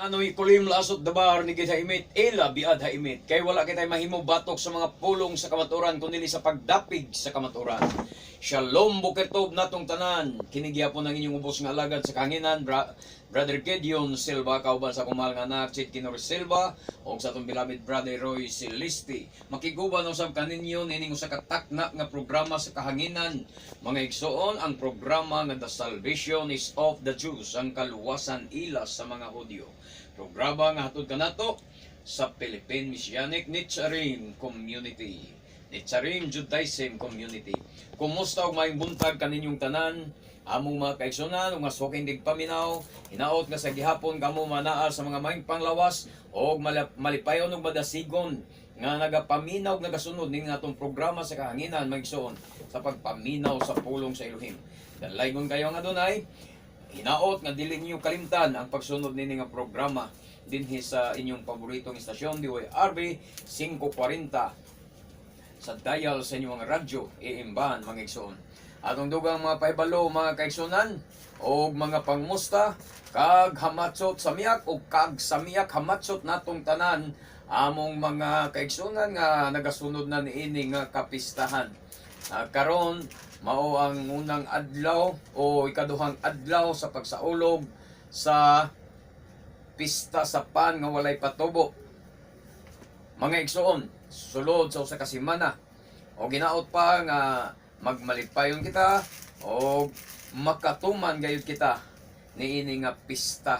Anoy kulim lasot dabar ni gid haimit ila biad haimit kay wala kitay mahimo batok sa mga pulong sa kamatuoran kundi sa pagdapig sa kamatuoran. Shalom boker tov natong tanan. Kini gyapon ang inyong ubos nga alagad sa kahanginan, Brother Gideon Silva, kauban sa akong mahal nga anak Chit Kinor Silva ug sa atong beloved Brother Roy Celisti. Makiguban usab kaninyo nining usa ka takna nga programa sa kahanginan. Mga igsoon, ang programa nga The Salvation is of the Jews, ang kaluwasan ila sa mga Hudyo. Programa nga hatod kanato sa Philippine Messianic Netzarim Community. Netzarim Judaism Community. Kumusta og maayong buntag kaninyong tanan? Among mga kaigsunan ug mga suking tigpaminaw, hinaot nga sa gihapon kamo manaa sa mga maayong panglawas og malipayon og madasigon nga nagapaminaw ug nagasunod ning atong programa sa kahanginan, mga igsoon, sa pagpaminaw sa pulong sa Elohim. Dalaygon kayo nga Adonai. Hinaot nga dili niyo kalimtan ang pagsunod nini nga programa dinhi sa inyong paboritong istasyon DYRB 540 sa dial sa inyong mga radyo iimban, mga igsoon. Atong dugang mga pahibalo, mga kaigsunan, og mga pangmusta kag hamatsot sa miyak o kag sa miyak hamatsot natong tanan among mga kaigsunan nga nagasunod na niini nga kapistahan. Karon mao ang unang adlaw o ikaduhang adlaw sa pagsaulog sa pista sa pan nga walay patubo. Mga igsoon, sulod sa usa ka semana. O ginaot pa nga magmalipayon kita o makatuman gayud kita niini nga pista,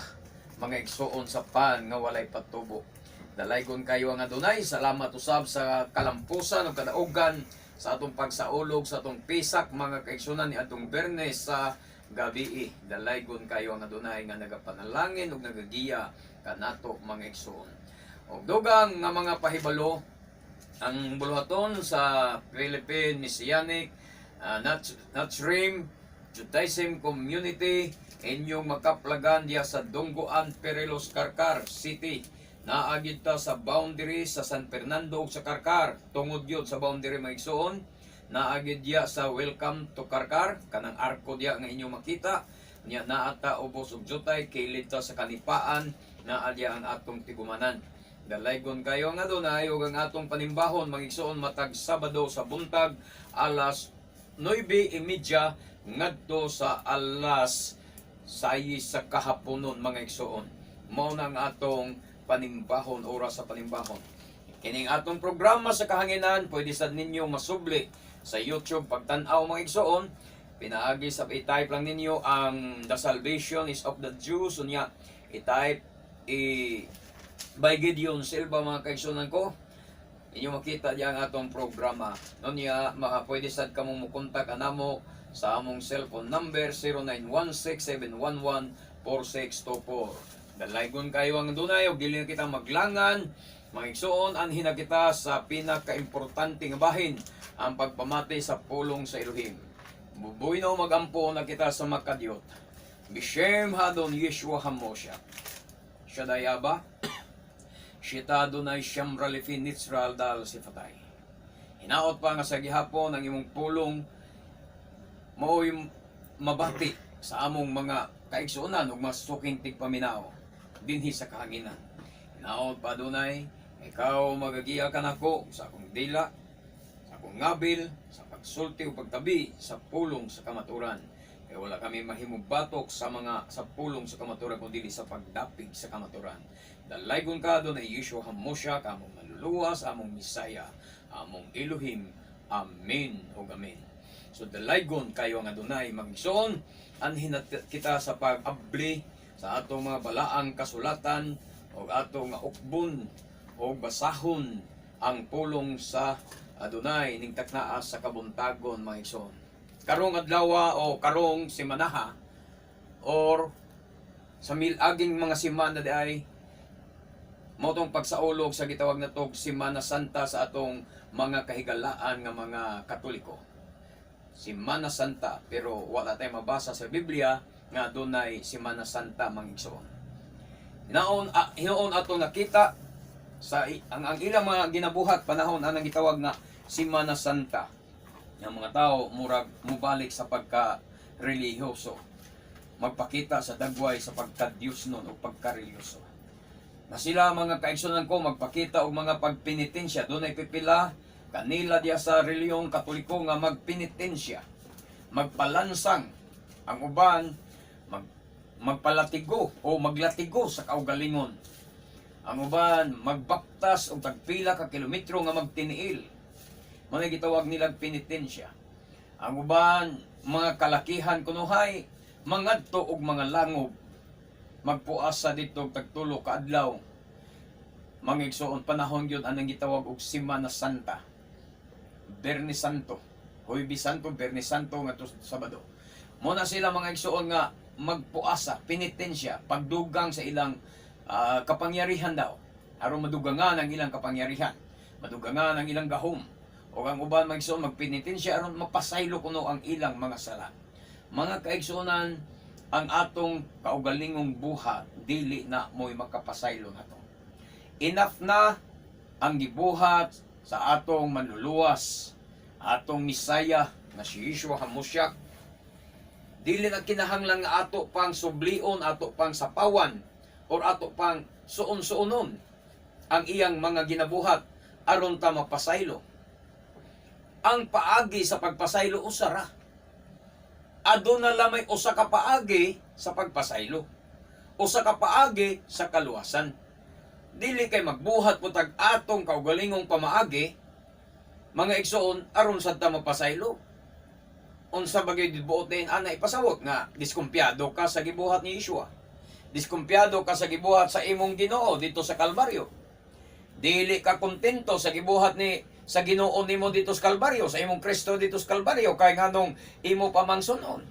mga igsoon, sa pan nga walay patubo. Dalaygon kayo ang Adonay. Salamat usab sa kalampusan ug kadaugan sa atong pagsaulog sa atong Pesach, mga kaigsunan, ni atong Bernes sa gabi. Dalaygon kayo ang Adonay nga nagapanalangin ug nagagiya kanato, mga igsoon. Og dugang nga mga pahibalo, ang buluhaton sa Philippine Messianic Netzarim Judaism Community inyong makaplagan diya sa Dongguan, Perrelos, Carcar City. Naa gyud ta sa boundary sa San Fernando ug sa Carcar. Tungod gyud sa boundary, mga igsoon. Naa gyud diya sa Welcome to Carcar, kanang arko diya nga inyong makita. Nya naa ta ubos og jutay kilid ta sa Kanipaan, naa diya ang atong tigumanan. Dalaygon kayo ang Adonay ug ang atong panimbahon, mga igsoon, matag Sabado sa buntag alas 9:30 ngadto sa alas 6 sa kahaponon, mga igsoon. Mao na ang atong panimbahon, oras sa panimbahon. Kining atong programa sa kahanginan, pwede sad ninyo masubli sa YouTube pagtan-aw, mga igsoon. Pinaagi sa i-type lang ninyo ang The Salvation is of the Jews, unya i-type i by Gideon Silva, mga kaigsunan ko, inyo makita diya ang atong programa. Unya, maka pwede sad kamong mukontak anamo sa among cellphone number 0916-711-4624. Dalaygon kayo ang Adonay ug dili na kita maglangan. Mga igsoon, anhi na kita sa pinakaimportante nga bahin, ang pagpamati sa pulong sa Elohim. Bubuy na magampo na kita sa makadiyot. Bishem Hadon Yeshua Hamosha. Shaddai Abba, Shita Adonai Shamra Lefin Nitzral Dal Sifatay. Hinaot pa nga sa gihapon ang imong pulong mao'y mabati sa among mga kaigsuonan ug mas suking tigpaminaw dinhi sa kahanginan. Hinaot pa, Adonay, ikaw magagiya kanako sa akong dila, sa akong ngabil, sa pagsulti o pagtabi sa pulong sa kamaturan. Kaya wala kami mahimubatok sa pulong sa kamaturan kundi sa pagdapig sa kamaturan. Dalaygon ka, Adonay Yeshua Hamosha, among manluluwas, among Misaya, among Elohim. Amen ug amen. So dalaygon kayo ang Adonay, mga igsoon, anhi na kita sa pag-abli sa atong mga balaang kasulatan o atong nga ukbon o basahon ang pulong sa Adonay ning taknaa sa kabuntagon, mga igsoon. Karong adlaw o karong semanaha or sa milaging mga semana di ay mao tong pagsaulog sa gitawag na tog Semana Santa sa atong mga kahigalaan nga mga Katoliko. Semana Santa, pero wala tayong mabasa sa Biblia nga adunay Semana Santa, mga igsoon. Hinuon atong nakita sa ang ilang mga ginabuhat panahon anang gitawag nga Semana Santa. Ang mga tao murag mubalik sa pagka relihiyoso. Magpakita sa dagway sa pagka-Diyos nun o pagka-relihiyoso. Na sila, mga kaigsunan ko, magpakita og mga pagpenitensya. Dunay pipila kanila diya sa reliyong Katoliko nga magpenitensya, magpalansang. Ang uban magpalatigo o maglatigo sa kaugalingon. Ang uban magbaktas og tagpila ka kilometro nga magtiniil. Mga gitawag nilang penitensya. Ang uban, mga kalakihan kunuhay, mangadto og mga langob, magpuasa dito og tagtulo ka adlaw. Mga igsoon, panahon gyud anang gitawag og Semana Santa. Biyernes Santo, Huwebes Santo, Biyernes Santo ngadto Sabado. Mo na sila, mga igsoon, nga magpuasa, penitensya, pagdugang sa ilang kapangyarihan daw. Aron madugangan ang ilang kapangyarihan, madugangan ang ilang gahom. O ang uban, mga igsoon, magpenitensya aron mapasaylo kuno ang ilang mga sala. Mga kaigsuonan, ang atong kaugalingong buhat dili na mo'y makapasaylo nato. Enough na ang gibuhat sa atong manluluwas, atong Misaya nga si Yeshua Hamashiach. Dili na kinahanglan nga ato pang sublion, ato pang sapawan, or ato pang suon-suonon ang iyang mga ginabuhat aron ta mapasaylo. Ang paagi sa pagpasaylo, usa ra. Aduna lamay usa ka paagi sa pagpasaylo. Usa ka paagi sa kaluwasan. Dili kay magbuhat po tag atong kaugalingong pamaagi, mga igsoon, aron sad ta mapasaylo. Unsa ba gyud buot din ana ipasawot nga diskumpiyado ka sa gibuhat ni Yeshua? Diskumpiyado ka sa gibuhat sa imong Ginoo dito sa Kalbaryo. Dili ka kontento sa gibuhat ni sa Ginoo nimo dito sa Kalbaryo, sa imong Kristo dito sa Kalbaryo, kay nganong imo pa mang sunon?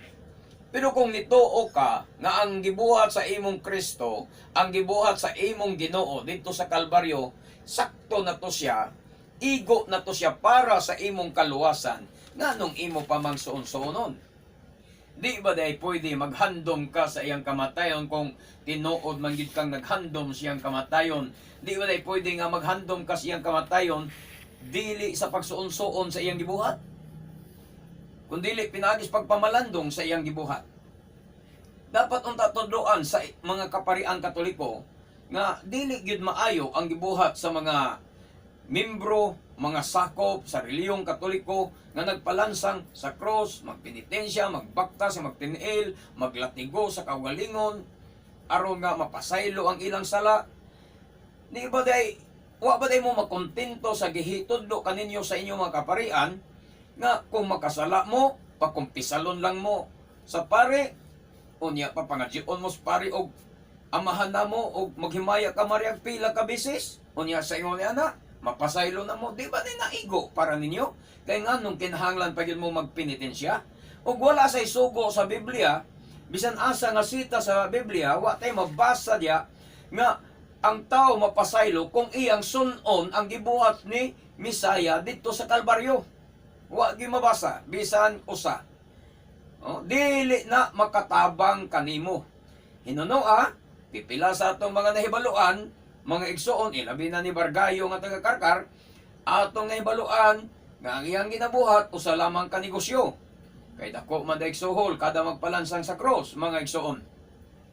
Pero kung nituo ka nga ang gibuhat sa imong Kristo, ang gibuhat sa imong Ginoo dito sa Kalbaryo, sakto na to siya, igo na to siya para sa imong kaluwasan, nganong imo pa mang suon-suonon? Di ba day pwede maghandom ka sa iyang kamatayon kung tinuod man gid kang naghandom sa iyang kamatayon? Di ba day pwede nga maghandom ka sa iyang kamatayon dili sa pagsuon-suon sa iyang gibuhat? Kung dili pinaagi sa pagpamalandong sa iyang gibuhat. Dapat unta tudloan sa mga kaparian Katoliko nga dili gyud maayo ang gibuhat sa mga membro, mga sakop sa reliyong Katoliko nga nagpalansang sa cross, magpenitensya, magbaktas, magtiniil, maglatigo sa kaugalingon aron nga mapasaylo ang ilang sala. Di ba day wa ba day mo makontento sa gihitudlo kaninyo sa inyong mga kaparian nga kung makasala mo, pakumpisalon lang mo sa pare, unya papangadyoon mo sa pare og amahan na mo og maghimaya ka Maria pila ka beses, unya sa ingon ni ana mapasaylo na mo? Di ba ni naigo para ninyo? Kay nganong kinahanglan pa gyud mo magpenitensya ug wala say sugo sa Biblia? Bisan asa nga sita sa Biblia, wa tay mabasa diya nga ang tao mapasaylo kung iyang sunon ang gibuhat ni Misaya dito sa Kalbaryo. Wa gyud mabasa bisan usa. Oh, dili na makatabang kanimo. Hinunoa, pipila sa atong mga nahibaluan, mga igsoon, ilabi na ni Bargayo nga taga Karkar, atong nahibaluan nga ang iyang ginabuhat usa lamang ka negosyo. Kay dako man daig suhol kada magpalansang sa cross, mga igsoon.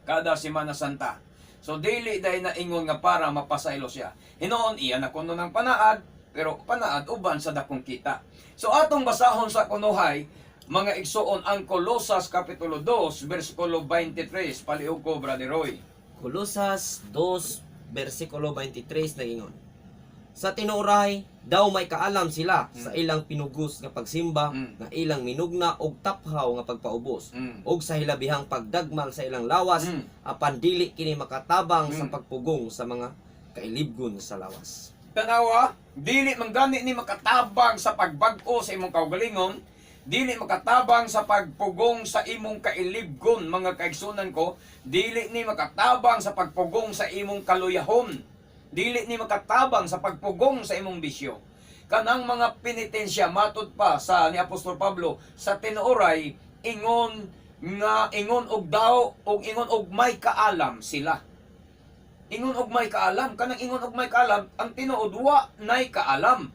Kada Semana Santa. So dili day na ingon nga para mapasaylo siya. Hinuon iya na kuno ng panaad, pero panaad uban sa dakong kita. So atong basahon sa kunuhay, mga igsoon, ang Kolosas Kapitulo 2, versikulo 23. Palihog ko, Brother Roy. Kolosas 2, versikulo 23, nagingon: "Sa tinuoray, daw may kaalam sila sa ilang pinugos nga pagsimba nga ilang minugna og taphaw nga pagpaubos ug sa hilabihang pagdagmal sa ilang lawas, apan dili kini makatabang sa pagpugong sa mga kailibgon sa lawas." Tanawa, dili man gani ni makatabang sa pagbag-o sa imong kaugalingon, dili makatabang sa pagpugong sa imong kailibgon, mga kaigsunan ko, dili ni makatabang sa pagpugong sa imong kaluyahon, dili ni makatabang sa pagpugong sa imong bisyo. Kanang mga penitensya, matud pa sa ni Apostol Pablo, sa tinuoray ingon nga ingon og daw og ingon og may kaalam sila. Ingon og may kaalam, kanang ingon og may kaalam, ang tinuod wa nay kaalam.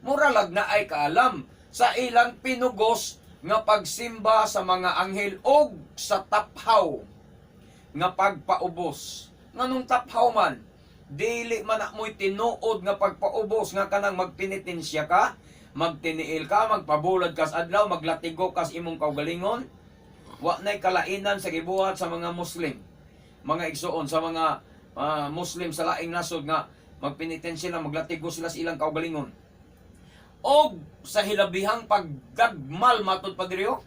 Muralag na ay kaalam sa ilang pinugos nga pagsimba sa mga anghel og sa taphaw nga pagpaubos. Nganong taphaw man? Dili man na mo'y tinuod nga pagpaubos nga kanang magpenitensya ka, magtiniil ka, magpabulad ka sa adlaw, maglatigo ka sa imong kaugalingon. Wa na'y kalainan sa gibuhat sa mga Muslim. Mga igsuon sa mga Muslim sa laing nasod nga magpenitensya sila, maglatigo sila sa ilang kaugalingon. Og sa hilabihang pagdagmal, matud pa diri, oh.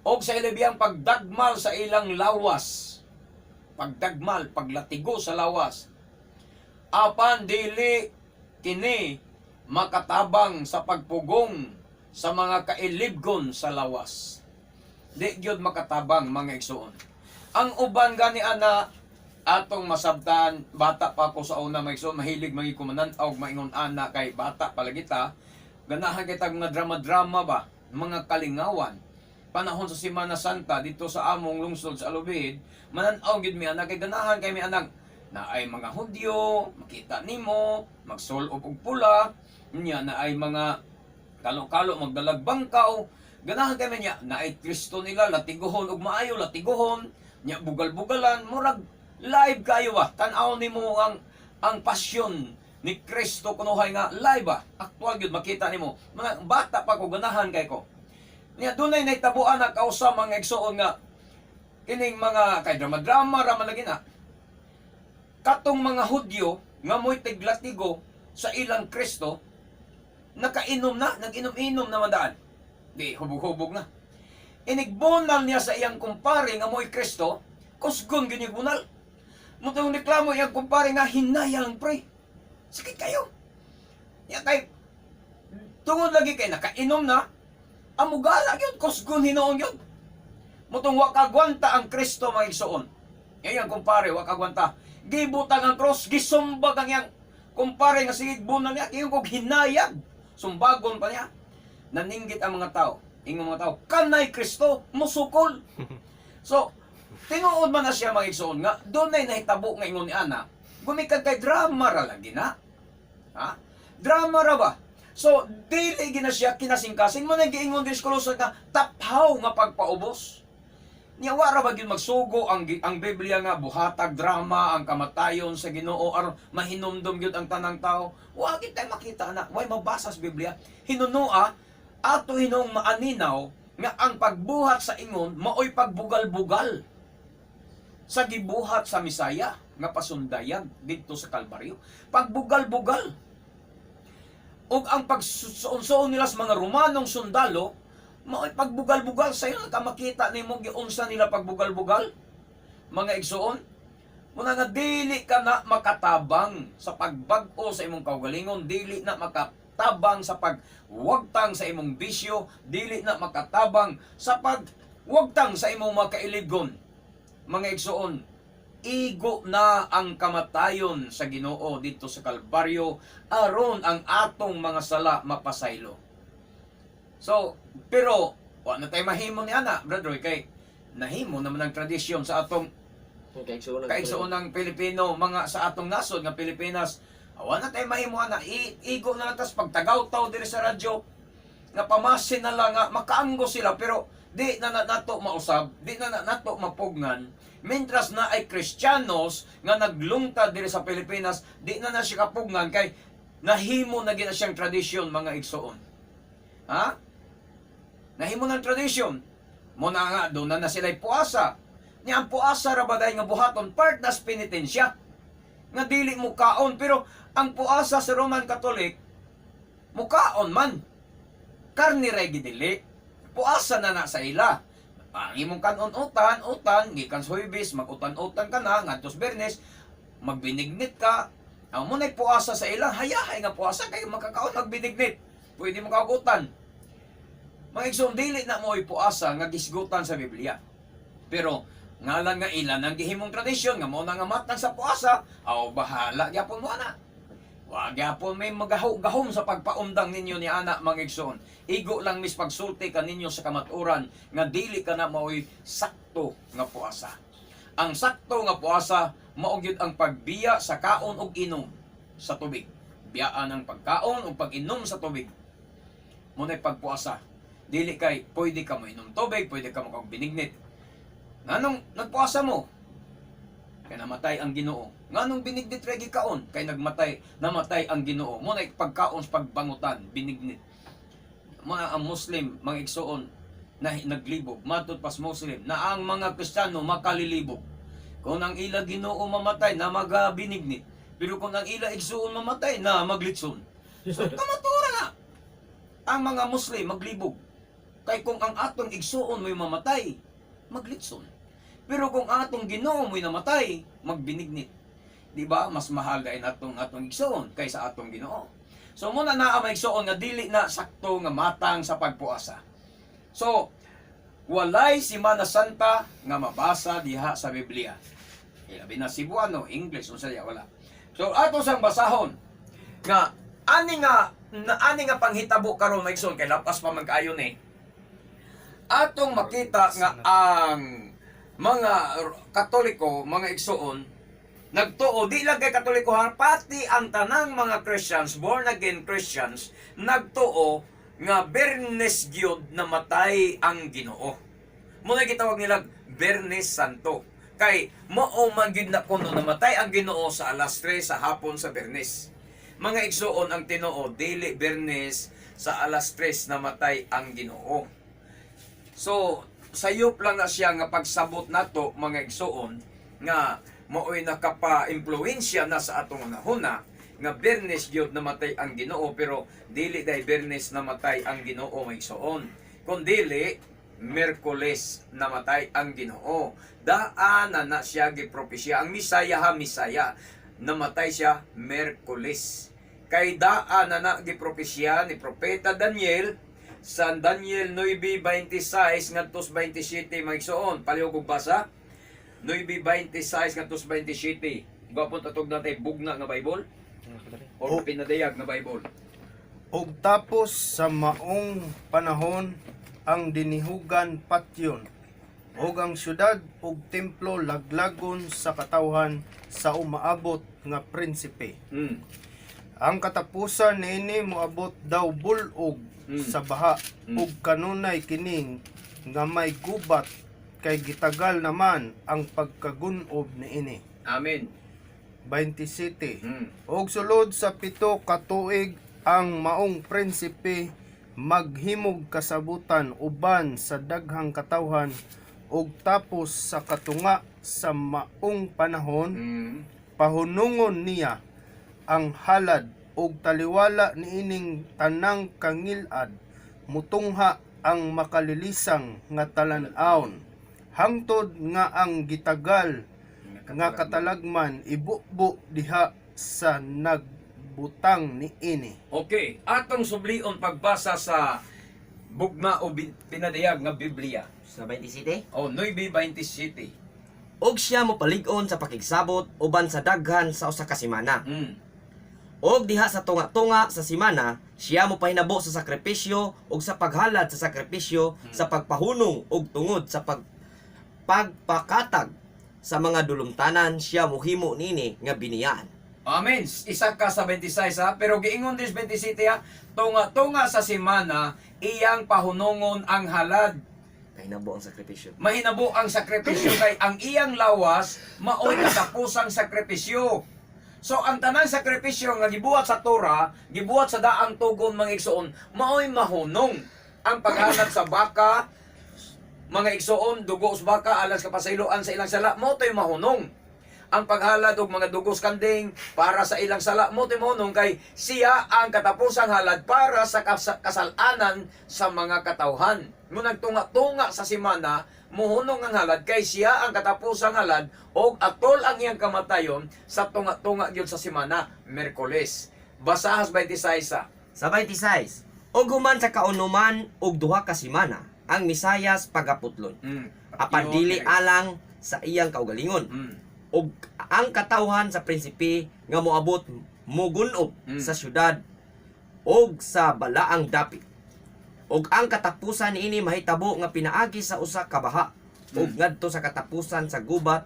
Og sa hilabihang pagdagmal sa ilang lawas. Pagdagmal, paglatigo sa lawas. Apan dili kini makatabang sa pagpugong sa mga kailibgon sa lawas. Di gyud makatabang, mga igsuon. Ang uban gani ana atong masabtan, bata pa ako sa una, mga igsuon, mahilig mangi kumanan og maingon ana kay bata pa lagi ta, ganahan kita mga drama-drama ba, mga kalingawan. Panahon sa Semana Santa dito sa among lungsod sa Alubid, manan-aw gyud mi ana kay ganahan kay mi anang na ay mga Hudyo, makita nimo, magsulob og pula, nya na ay mga kalo-kalo magdalag bangkaw, ganahan kami niya, na ay Kristo nila, latiguhon og maayo, latiguhon, nya bugal-bugalan, murag live kayo ba, tan-aw nimo ang pasyon ni Kristo kunuhay nga live ba, aktual gyud makita nimo. Mga bata pa ko, ganahan kay ko. Nya dunay nahitabuan na kausa, mga igsuon, nga kining mga kay drama-drama ra man lagi na katong mga Hudyo nga mo'y tiglatigo sa ilang Kristo, nakainom na, nag-inom-inom na man daan. Di, hubog-hubog na. Inigbunal niya sa iyang kumpare nga mo'y Kristo, kusgon gyud bunal. Mutong reklamo iyang kumpare nga hinayang, pre. Sakit kayo. Ya kay tungod lagi kay nakainom na, amugala gyud, kusgon hinuon gyud. Mutong wa kagwanta ang Kristo, mga igsuon. Ngayon kumpare, wa kagwanta. Gibutang ang cross, gisumbag ang iyang kumpare nga sige bunal niya, ingon kog hinayag. Sumbagon pa niya. Naninggit ang mga tao. Ingon mga tao, kanay Kristo, musukol. So, tinuod man na siya, mga igsuon, nga dunay nahitabo nga ingon ni ana, gumikan kay drama ra lagi na. Ha? Drama ra ba? So, dili gina siya kinasingkasing mo na giingon diri sa Colossus nga taphaw nga pagpaubos. Nya wa ra ba gyud magsugo ang Biblia nga buhatag drama ang kamatayon sa Ginoo aron mahinumdum gyud ang tanang tao? Wa gid tay makita na, way mabasa sa Biblia. Hinunoa ato hinong maaninaw nga ang pagbuhat sa ingon maoy pagbugal-bugal sa gibuhat sa Misaya nga pasundayag didto sa Kalbaryo. Pagbugal-bugal. Ug ang pagsuon-suon nila sa mga Romanong sundalo, mao'y pagbugal-bugal. Sayo ka makita nimo giunsa nila pagbugal-bugal. Mga igsuon, muna nga dili ka na makatabang sa pagbag-o sa imong kaugalingon, dili na makatabang sa pagwagtang sa imong bisyo, dili na makatabang sa pagwagtang sa imong mga kailigon. Mga igsuon, igo na ang kamatayon sa Ginoo dito sa Kalbaryo aron ang atong mga sala mapasaylo. So, pero wa na tayo mahimo ni ana, Brother Roy, kay nahimo naman ang tradisyon sa atong kaigsuon ng Pilipino, mga sa atong nasod nga Pilipinas. Wa na tayo mahimo ana, igo na lang tas pagtagaw-taw diri sa radyo nga pamasin na lang nga makaanggo sila, pero di na, na nato mausab, di na, na nato mapugnan mentras na ay Kristiyanos nga naglungtad diri sa Pilipinas, di na na siya kapugnan kay nahimo na gina siyang tradisyon, mga igsuon. Ha? Nahimo ng tradisyon. Mo na nga doon na na sila'y puasa. Nya ang puasa ra ba nga buhaton part nas penitensya nga dili mo kaon, pero ang puasa sa Roman Catholic mukaon man, karni ra gidili. Puasa na na sa ila. Ang imong kanon utan, utan, gikan sa Huwebes, mag-utan-utan ka na, ngadto sa Biyernes, magbinignit ka. Ang mo puasa sa ila, hayahay nga puasa kay makakaon magbinignit. Pwede mo kagutan. Mga igsoon, dili na mo puasa nga gisgutan sa Biblia. Pero ngalan nga ilan ang gihimong tradisyon nga mo na nga matang sa puasa, aw bahala gyapon mo ana. Wa gyapon may magahom sa pagpaundang ninyo ni ana, mga igsoon. Igo lang mis pagsulti kaninyo sa kamatuoran nga dili ka na maoy sakto nga puasa. Ang sakto nga puasa mao gyud ang pagbiya sa kaon ug inom sa tubig. Biyaan ang pagkaon ug pag-inom sa tubig. Mo na'y pagpuasa. Dili kay pwede ka mo inom tubig, pwede ka mo binignit. Nganong nagpuasa mo? Kay namatay ang Ginoo. Nganong binignit ra gikaon? Kay nagmatay, namatay ang Ginoo. Mo na pagkaon sa pagbangutan, binignit. Mo na ang Muslim, mga igsuon, na naglibog. Matud pas Muslim na ang mga Kristiyano makalilibog. Kung ang ila Ginoo mamatay na magabinignit. Pero kung ang ila igsuon mamatay na maglitson. So kamatura na. Ang mga Muslim maglibog. Kay kung ang atong igsuon mo'y mamatay, maglitson. Pero kung atong Ginoo mo'y namatay, magbinignit. Di ba? Mas mahal dahil atong atong igsuon kaysa atong Ginoo. So muna naa may igsuon nga dili na sakto nga matang sa pagpuasa. So walay Simana Santa nga mabasa diha sa Biblia. Ilabi na Cebuano, English, unsa diha wala. So ato sang basahon nga ani nga na ani nga panghitabo karon, mga igsoon, kay lapas pa man kaayo ni. Atong makita nga ang mga Katoliko, mga igsoon, nagtuo, di lang kay Katoliko ha, pati ang tanang mga Christians, born again Christians, nagtuo nga Bernes gyud namatay ang Ginoo. Muna gitawag nila Bernes Santo. Kay mao man gyud na kuno namatay ang Ginoo sa alas 3 sa hapon sa Bernes. Mga igsuon, ang tinuod, dili Bernes sa alas 3 namatay ang Ginoo. So, sayop lang na siya nga pagsabot nato, mga igsuon, nga mao'y nakapa-impluwensya na sa atong hunahuna nga Bernes gyud namatay ang Ginoo, pero dili day Bernes namatay ang Ginoo, mga igsuon. Kun dili Merkules namatay ang Ginoo. Daan na na siya gipropesya ang Misaya ha, Misaya namatay siya Merkules. Kay daan na na gipropesya ni Propeta Daniel sa Daniel 9:26 ngadto 27, mga igsuon. Palihog og basa. 9:26 ngadto 27. Gwapon tatog natay bugna nga Bible or pinadayag nga Bible. Ug tapos sa maong panahon ang dinihugan patyon ug ang syudad ug templo laglagon sa katawhan sa umaabot nga prinsipe. Ang katapusan niini moabot daw bul-og sa baha ug kanunay kining nga may gubat kay gitagal naman ang pagkagun-ob niini. Amen. 27. Og sulod sa 7 ka tuig ang maong prinsipe maghimog kasabutan uban sa daghang katawhan ug tapos sa katunga sa maong panahon pahunungon niya ang halad ug taliwala niining tanang kangilad mutungha ang makalilisang nga talan-awon hangtod nga ang gitagal nga katalagman ibubo diha sa nagbutang niini. Okay, atong sublion pagbasa sa bugna o pinadayag nga Biblia. Sa 27. O 9:27. Og siya mopalig-on sa pakigsabot uban sa daghan sa usa ka semana. Og diha sa tunga-tunga sa semana, siya mopahinabo sa sakripisyo ug sa paghalad sa sakripisyo sa pagpahunong ug tungod sa pagpakatag sa mga dulumtanan siya mohimo nini nga biniyaan. Amen. Isa ka sa 26 ha. Pero giingon dis 27 ha, tunga-tunga sa semana iyang pahunungon ang halad. Pahinabo ang sakripisyo. Mahinabo ang sakripisyo kay ang iyang lawas maoy katapusang sakripisyo. So ang tanang sakripisyo nga gibuhat sa Torah, gibuhat sa daang tugon, mga igsoon, maoy mahunong. Ang paghalad sa baka, mga igsoon, dugo sa baka alas kapasayloan sa ilang sala, mao to'y mahunong. Ang paghalad og mga dugo sa kanding para sa ilang sala, mao to'y mahunong kay siya ang katapusang halad para sa kasalanan sa mga katawhan. Munang tunga-tunga sa simana, muhunong ang halad kay siya ang katapusang halad og atol ang iyang kamatayon sa tunga-tunga gyud sa simana, Merkoles. Basahas 26 sa. Sa 26, og human sa kaunuman og 2 ka semana ang Misayas pagaputlon. Apan dili alang sa iyang kaugalingon. Og ang katawhan sa prinsipe nga moabot mogun-ob sa syudad og sa balaang dapit. Og ang katapusan niini mahitabo nga pinaagi sa usa ka baha ug ngadto sa katapusan sa gubat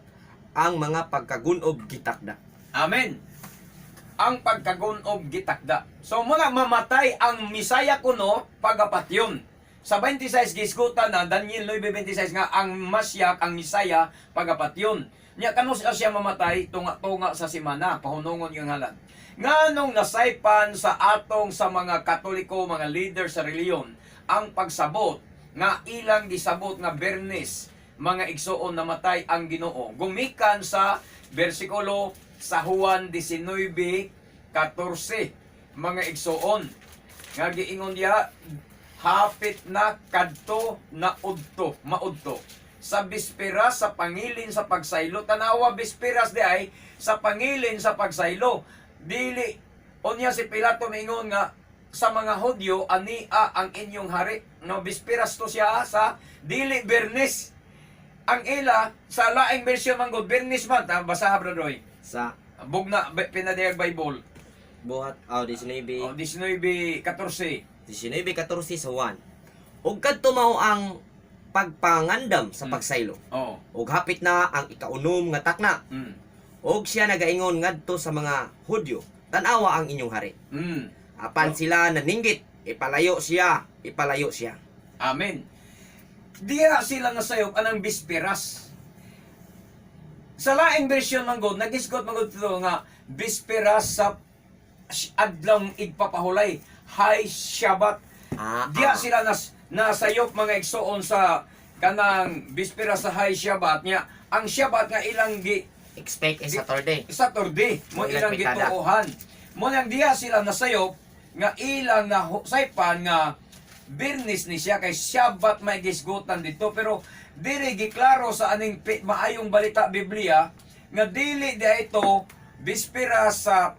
ang mga pagkagun-ob gitakda. Amen. Ang pagkagunob gitakda. So muna mamatay ang Misaya kuno pagapatyon. Sa 26 gisgutan na Daniel 9:26 nga ang Masyak, ang Misaya pagapatyon. Nya kanus siya mamatay tunga-tunga sa simana, pahunungon yung halad. Nganong nasaypan sa atong sa mga Katoliko, mga leader sa reliyon, ang pagsabot nga ilang gisabot nga Bernes, mga igsoon, namatay ang Ginoo. Gumikan sa bersikulo sa Juan 19:14, mga igsoon, nga giingon diha, hapit na kadto na udto, maudto sa bispera sa pangilin sa pagsaylo. Tanawa, bispiras di ay sa pangilin sa pagsaylo. Dili unya si Pilato mingon nga sa mga Hudyo, "Ania ang inyong hari." No, bispiras to siya sa dili Bernes. Ang ila sa laing version man gud Bernes man ta. Basaha, Brother Roy. Sa Bugna pinadayag Bible. Buhat oh, 19. Oh, 19:14. 19:14 sa 1. Ug kadto mao ang pagpangandam sa pagsaylo. Ug hapit na ang ikaunom nga takna. Og siya nagaingon ngadto sa mga Hudyo, "Tan-awa ang inyong hari." Apan sila naninggit, "Ipalayo siya, ipalayo siya." Amen. Diha sila nasayop anang bispiras. Sa laing version man gud, nagisgot man gud ito nga bispiras sa adlong igpapahulay, High Shabbat. Diha sila nasayop, mga igsoon, sa kanang bispiras sa High Shabbat niya. Ang Shabbat nga ilang gi Expect is Saturday. Saturday mo Mo ilang ilang pitada. gituohan. Mo nang diha sila nasayop nga ilang na saypan nga Birnis ni siya kay Shabbat may gisgutan dito, pero diri giklaro sa aning Maayong Balita Biblia nga dili di ito bispera sa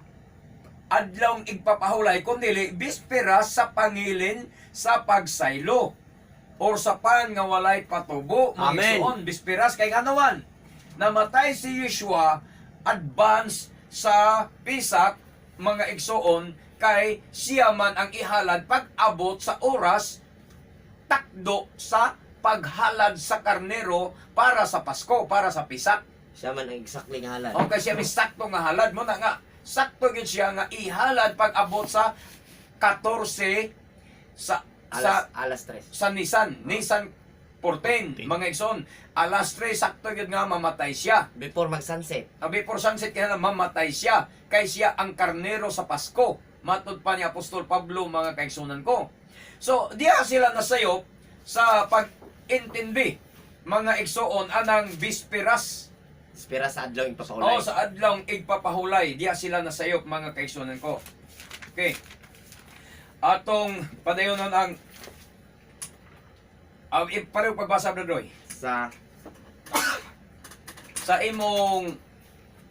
adlawng igpapahulay kundi bispera sa pangilin sa pagsaylo or sa pan nga walay patubo, mga Amen. igsoon. Bispiras kay ngano man namatay si Yeshua advance sa Pisak, mga igsoon, kay siya man ang ihalad pag-abot sa oras takdo sa paghalad sa karnero para sa Pasko, para sa Pisak. Siya man ang exactly nga halad. Okay, siya may sakto nga halad mo na nga. Sakto gyud siya nga ihalad pag abot sa 14 sa Alas 3. sa Nisan, Nisan 14, mga igsoon. Alas 3 sakto gyud nga mamatay siya. Before mag-sunset. Before sunset kaya na mamatay siya kay siya ang karnero sa Pasko. Matud pa ni Apostol Pablo, mga kaigsunan ko. So, diha sila nasayop sa pag-intindi, mga igsoon, anang bispiras. Bispera sa adlaw igpapahulay. Oh, sa adlawng igpapahulay, diha sila nasayop, mga kaigsunan ko. Okay. Atong padayonon ang pareho pagbasa, Brother Roy. Sa Sa imong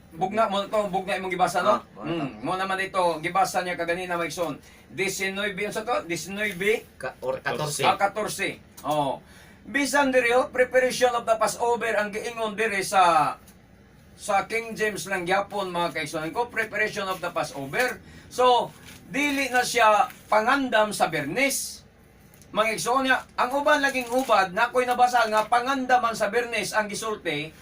bugna mo to, bugna imong gibasa, no? Ah, mo na to. Mo naman ito, gibasa niya kaganina, mga igsoon. 19 unsa to? 19 or 14. Ah, 14. Oh. Bisan diri oh, preparation of the Passover ang giingon diri sa King James lang gyapon, mga kaigsuonan ko, preparation of the Passover. So, dili na siya pangandam sa Bernes. Mga igsoon niya, ang uban laging hubad, na ako'y nabasa nga pangandaman sa Bernes ang gisulti,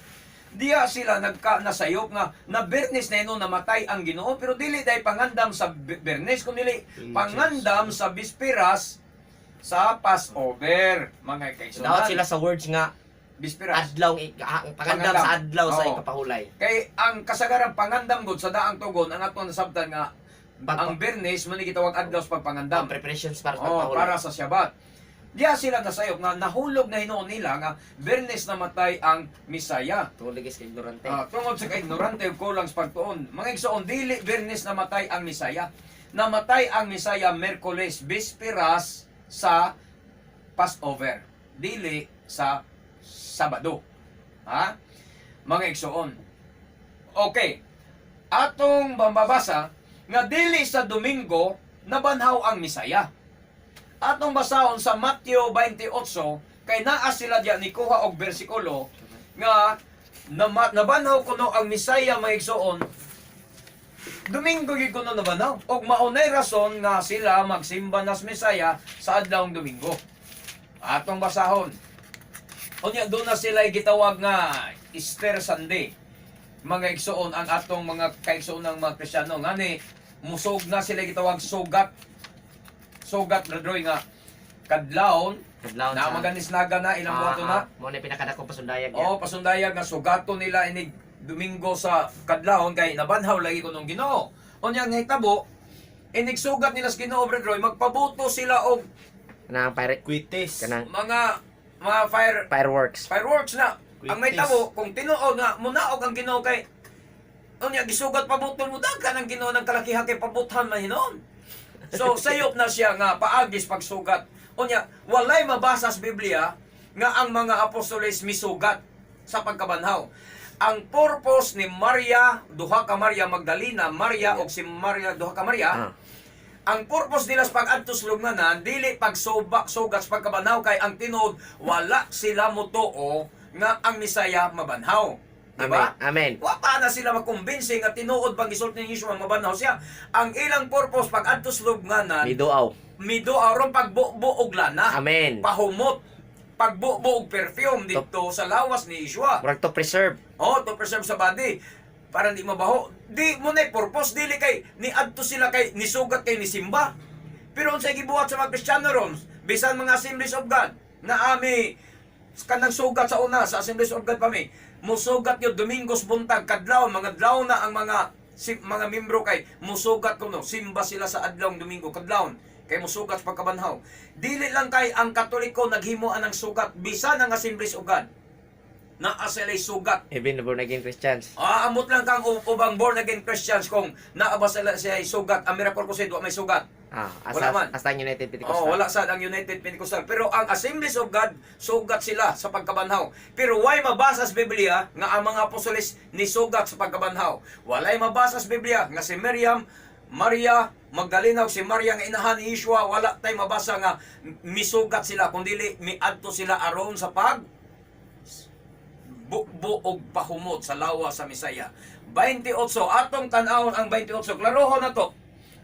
diya sila nagka nasayop nga na Bernes na ino namatay ang Ginoo, pero dili dai pangandam sa Bernes kundi pangandam sa bispiras sa Passover, mga So, dapat kaigsuonan. sila sa words nga Bispiras. adlaw ang pangandam Pangandam. sa adlaw sa ikapahulay. Kay ang kasagaran pangandam gud sa daang tugon ang atong nasabtan nga ang Bernes man ni gitawag adlaw sa pagpangandam. Ang preparations para sa Oh, pagpahulay. para sa Shabbat. Diya sila nasayop nga nahulog na hinuon nila nga Bernes namatay ang Misaya. Tungod lagi sa ignorante. Ah, tungod sa kaignorante ug kulang sa pagtuon. Mga igsoon, dili Bernes namatay ang Misaya. Namatay ang Misaya Merkoles, bispiras sa Passover. Dili sa Sabado. Ha? Mga igsoon. Okay. Atong mababasa nga dili sa Domingo nabanhaw ang Misaya. Atong basahon sa Mateo 28 kay naa sila diya ni kuha og bersikulo nga nabanhaw kuno ang Misaya, mga igsoon. Domingo gyud kuno nabanhaw. Og maunay rason nga sila magsimba nas Misaya sa adlawng Domingo. Atong basahon. Unya doon na sila gitawag nga Easter Sunday. Mga igsoon, ang atong mga kaigsoon ng mga Kristiyano ngani musog na sila gitawag sugat. Sugat na droy nga Kadlawon, Kadlawon na maganisnaga na ilang buhaton na. Mo na pinakadakong pasundayag. Oo, pasundayag nga sugato nila inig Domingo sa kadlawon kay nabanhaw lagi ko nung Ginoo. Unya ang nahitabo, inig sugat nila sa Ginoo, Brad Roy, magpabuto sila og Kanang fire Kwitis. kanang mga fire fireworks. fireworks na. Ang Quitis. nahitabo, kung tinuod nga munaog ang Ginoo kay unya gisugat pabutol mo daghan ang Ginoo ng kalakihan kay pabuthan man hinon. So sayop na siya nga paagis pagsugat. Unya walay mabasa sa Biblia nga ang mga apostoles misugat sa pagkabanhaw. Ang purpose ni Maria, duha ka Maria Magdalena, Maria og si Maria duha ka Maria, ang purpose nila sa pag-adto sa lubnganan dili pagsubak sugat sa pagkabanhaw kay ang tinuod wala sila motuo nga ang Misaya mabanhaw. Diba? Amen. Amen. Wa pa na sila makumbinsi nga tinuod bang gisulti ni Yeshua mabanhaw siya. Ang ilang purpose pag adto sa lubnganan, Miduaw. mido aron pagbubo og lana. Amen. Pahumot. Pagbubo og perfume dito sa lawas ni Yeshua. Murag to preserve. Oh, to preserve sa body para hindi mabaho. Di mo na purpose dili kay ni adto sila kay nisugat kay ni Simba. Pero unsay gibuhat sa mga Kristiyano ron, bisan mga Assemblies of God na ami kanang sugat sa una sa Assemblies of God pa mi, musugat yo Domingos buntag kadlaw mga adlaw na ang mga si, mga membro kay musugat kuno simba sila sa adlawng Domingo kadlawon kay musugat sa pagkabanhaw. Dili lang kay ang Katoliko naghimo anang sugat bisan ang Assemblies of God naa sila'y sugat. Even the born again Christians. Ah, amot lang kang ubang born again Christians kung naa ba sila siya sugat. Ang Miracle Crusade wa may sugat. Asa Wala man. Asa ang United Pentecostal. Oh, wala sad ang United Pentecostal. Pero ang Assemblies of God, sugat sila sa pagkabanhaw. Pero why mabasa sa Biblia nga ang mga apostoles nisugat sa pagkabanhaw? Walay mabasa sa Biblia nga si Miriam, Maria Magdalena ug si Maria nga inahan ni Yeshua, wala tay mabasa nga misugat sila kundi miadto sila aron sa pag bubo og pahumot sa lawa sa Misaya. 28 atong tan-awon ang 28. Klarohon na to.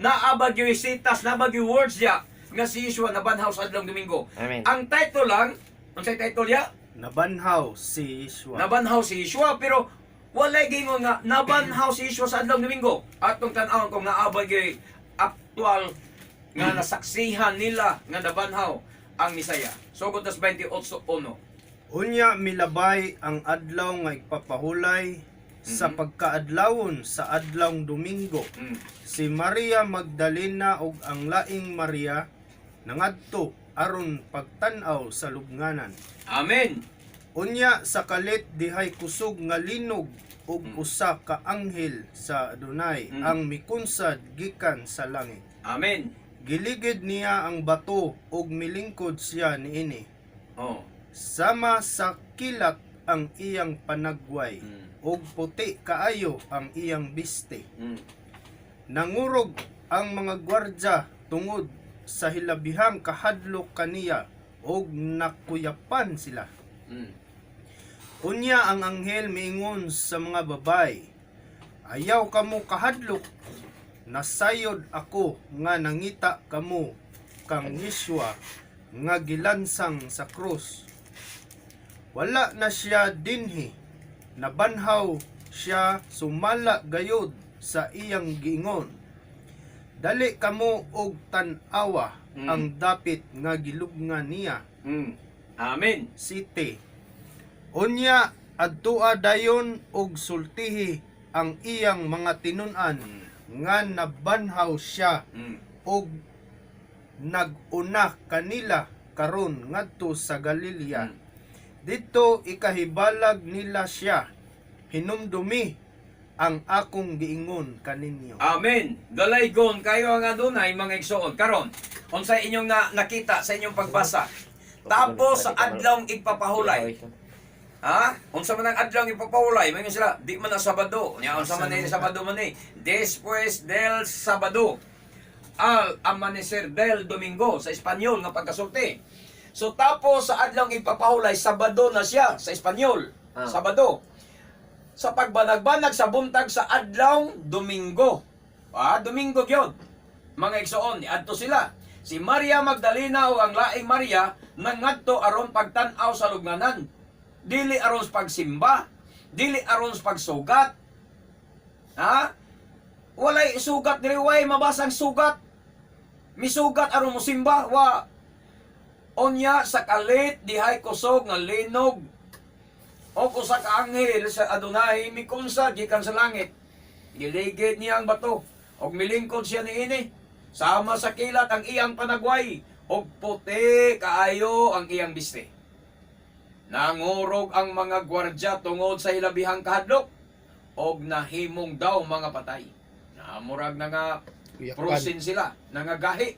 Naabag yung sitas, naabag yung words niya nga si Yeshua nabanhaw sa adlong Domingo. Amen. Ang title lang, unsay title ya? Nabanhaw si Yeshua. Nabanhaw si Yeshua pero walay gingon nga nabanhaw si Yeshua sa adlong Domingo. Atong tan-awon kung naabag yung aktual nga nasaksihan nila nga nabanhaw ang Misaya. Sugod tas 28:1. Unya milabay ang adlaw nga igpapahulay sa pagkaadlawon sa adlawng Domingo. Si Maria Magdalena ug ang laing Maria nangadto aron pagtan-aw sa lubnganan. Amen. Unya sa kalit dihay kusog nga linog ug usa ka anghel sa Adunay ang mikunsad gikan sa langit. Amen. Giligid niya ang bato ug milingkod siya niini. Oh. Sama sa kilat ang iyang panagway ug puti kaayo ang iyang biste. Nangurog ang mga gwardya tungod sa hilabihang kahadlok kaniya ug nakuyapan sila. Unya ang anghel miingon sa mga babay, "Ayaw kamo kahadlok, nasayod ako nga nangita kamo kang Yeshua nga gilansang sa krus. Wala na siya dinhi, nabanhaw siya sumala gayod sa iyang giingon. Dali kamo og tan-awa ang dapit nga gilubngan niya." Amen. City. Unya adtua dayon og sultihi ang iyang mga tinun-an nga nabanhaw siya og nag-una kanila karon ngadto sa Galilea. Didto ikahibalag nila siya. Hinumdumi ang akong giingon kaninyo. Amen. Dalaygon kayo ang adunay mga igsoon. Karon, unsay inyong na nakita sa inyong pagbasa? Tapos sa adlawng igpapahulay. Ha? Unsa man ang adlawng igpapahulay? Mayon sila, di man ang Sabado. Nya unsa man ni Sabado man ni? Después del Sabado. Al amanecer del Domingo sa Espanyol nga pagkasulti. So tapos sa adlawng igpapahulay, Sabado na siya sa Espanyol. Sabado. Sa pagbanagbanag sa buntag sa adlawng Domingo. Ah, Domingo gyud. Mga igsoon, niadto sila. Si Maria Magdalena o ang laing Maria nangadto aron pagtan-aw sa lugnanan. Dili aron sa pagsimba, dili aron sa pagsugat. Ha? Walay sugat diri, way mabasang sugat. Misugat aron mosimba, wa. Unya sa kalit dihay kusog nga linog og usa ka anghel sa Adonai mikunsa gikan sa langit. Giligid niya ang bato og milingkod siya niini. Sama sa kilat ang iyang panagway og puti kaayo ang iyang biste. Nangurog ang mga gwardya tungod sa hilabihang kahadlok og nahimong daw mga patay. Namurag na nga Uyakan. prusin sila, nangagahi.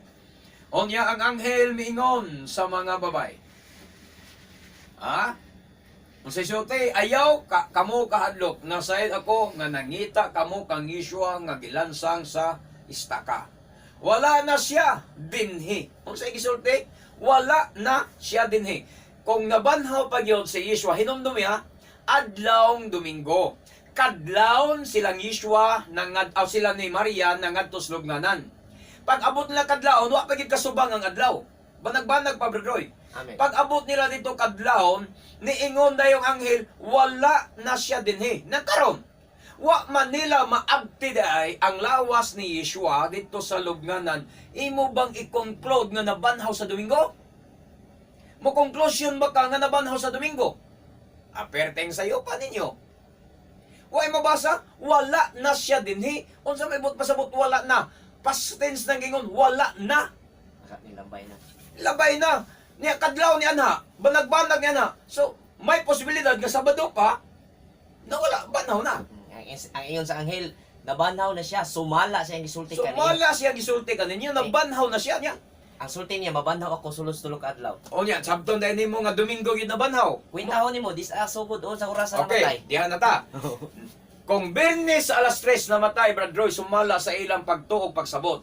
Unya ang anghel miingon sa mga babay. Ha? Unsay sulti, ayaw ka, kamo kahadlok, nasayod ako nga nangita kamo kang Yeshua nga gilansang sa istaka. Wala na siya dinhi. Unsay gisulti? Wala na siya dinhi. Kung nabanhaw pa gyud si Yeshua, hinumdumi ha, adlawng Domingo. Kadlawon silang Yeshua nangad aw sila ni Maria nangadto sa lubnganan. Pag abot nila kadlawon, wa pa gyud kasubang ang adlaw. Banag-banag pa, Brad Roy. Amen. Pag abot nila dito kadlawon, niingon dayong anghel, wala na siya dinhi. Nagkaron, wa man nila maabti day ang lawas ni Yeshua dito sa lubnganan. Imo bang i-conclude nga nabanhaw sa Domingo? Mo conclusion ba ka nga nabanhaw sa Domingo? Aperteng sayo pa ninyo. Way mabasa, wala na siya dinhi. Unsa may but pasabot, wala na. Past tense nang ingon, wala na. Nilambay na. Labay na. Niya kadlaw ni anha, banag-banag ni anha. So, may posibilidad nga Sabado pa nawala, banhaw na. Ang ingon sa anghel, nabanhaw na siya, sumala siya ang gisulti So, kaniya. wala siya gisulti kaninyo, nabanhaw na siya niya. Ang sulti niya, mabanhaw ako sulod tulo ka adlaw. O niya, sabton dahil nimo nga Domingo gyud nabanhaw. Kwentahon nimo, dis sugod o sa oras sa namatay. Okay, diha na ta. Kung Biyernes alas 3 namatay, Brad Roy, sumala sa ilang pagtuog pagsabot.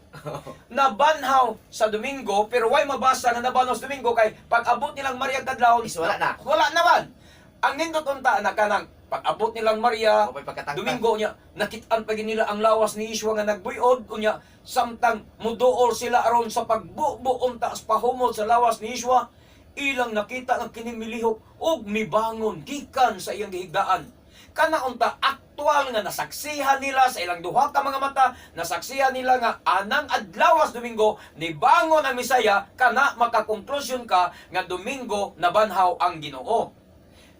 Nabanhaw sa Domingo, pero way mabasa nga nabanhaw sa Domingo kay pag abot nilang Maria kadlawon, Is wala na. Wala naman. Ang nindot unta na kanang pag abot nilang Maria, Wa pa'y pagkatangtang. Domingo niya, nakitaan pa gyud nila ang lawas ni Yeshua nga nagbuyod unya samtang muduol sila aron sa pagbubo unta sa pahumol sa lawas ni Yeshua, ilang nakita nga kini milihok og mibangon gikan sa iyang gihigdaan. Kana unta aktual nga nasaksihan nila sa ilang duha ka mga mata, nasaksihan nila nga anang adlawas Domingo nibangon ang Misaya, kana makakonklusyon ka nga Domingo nabanhaw ang Ginoo.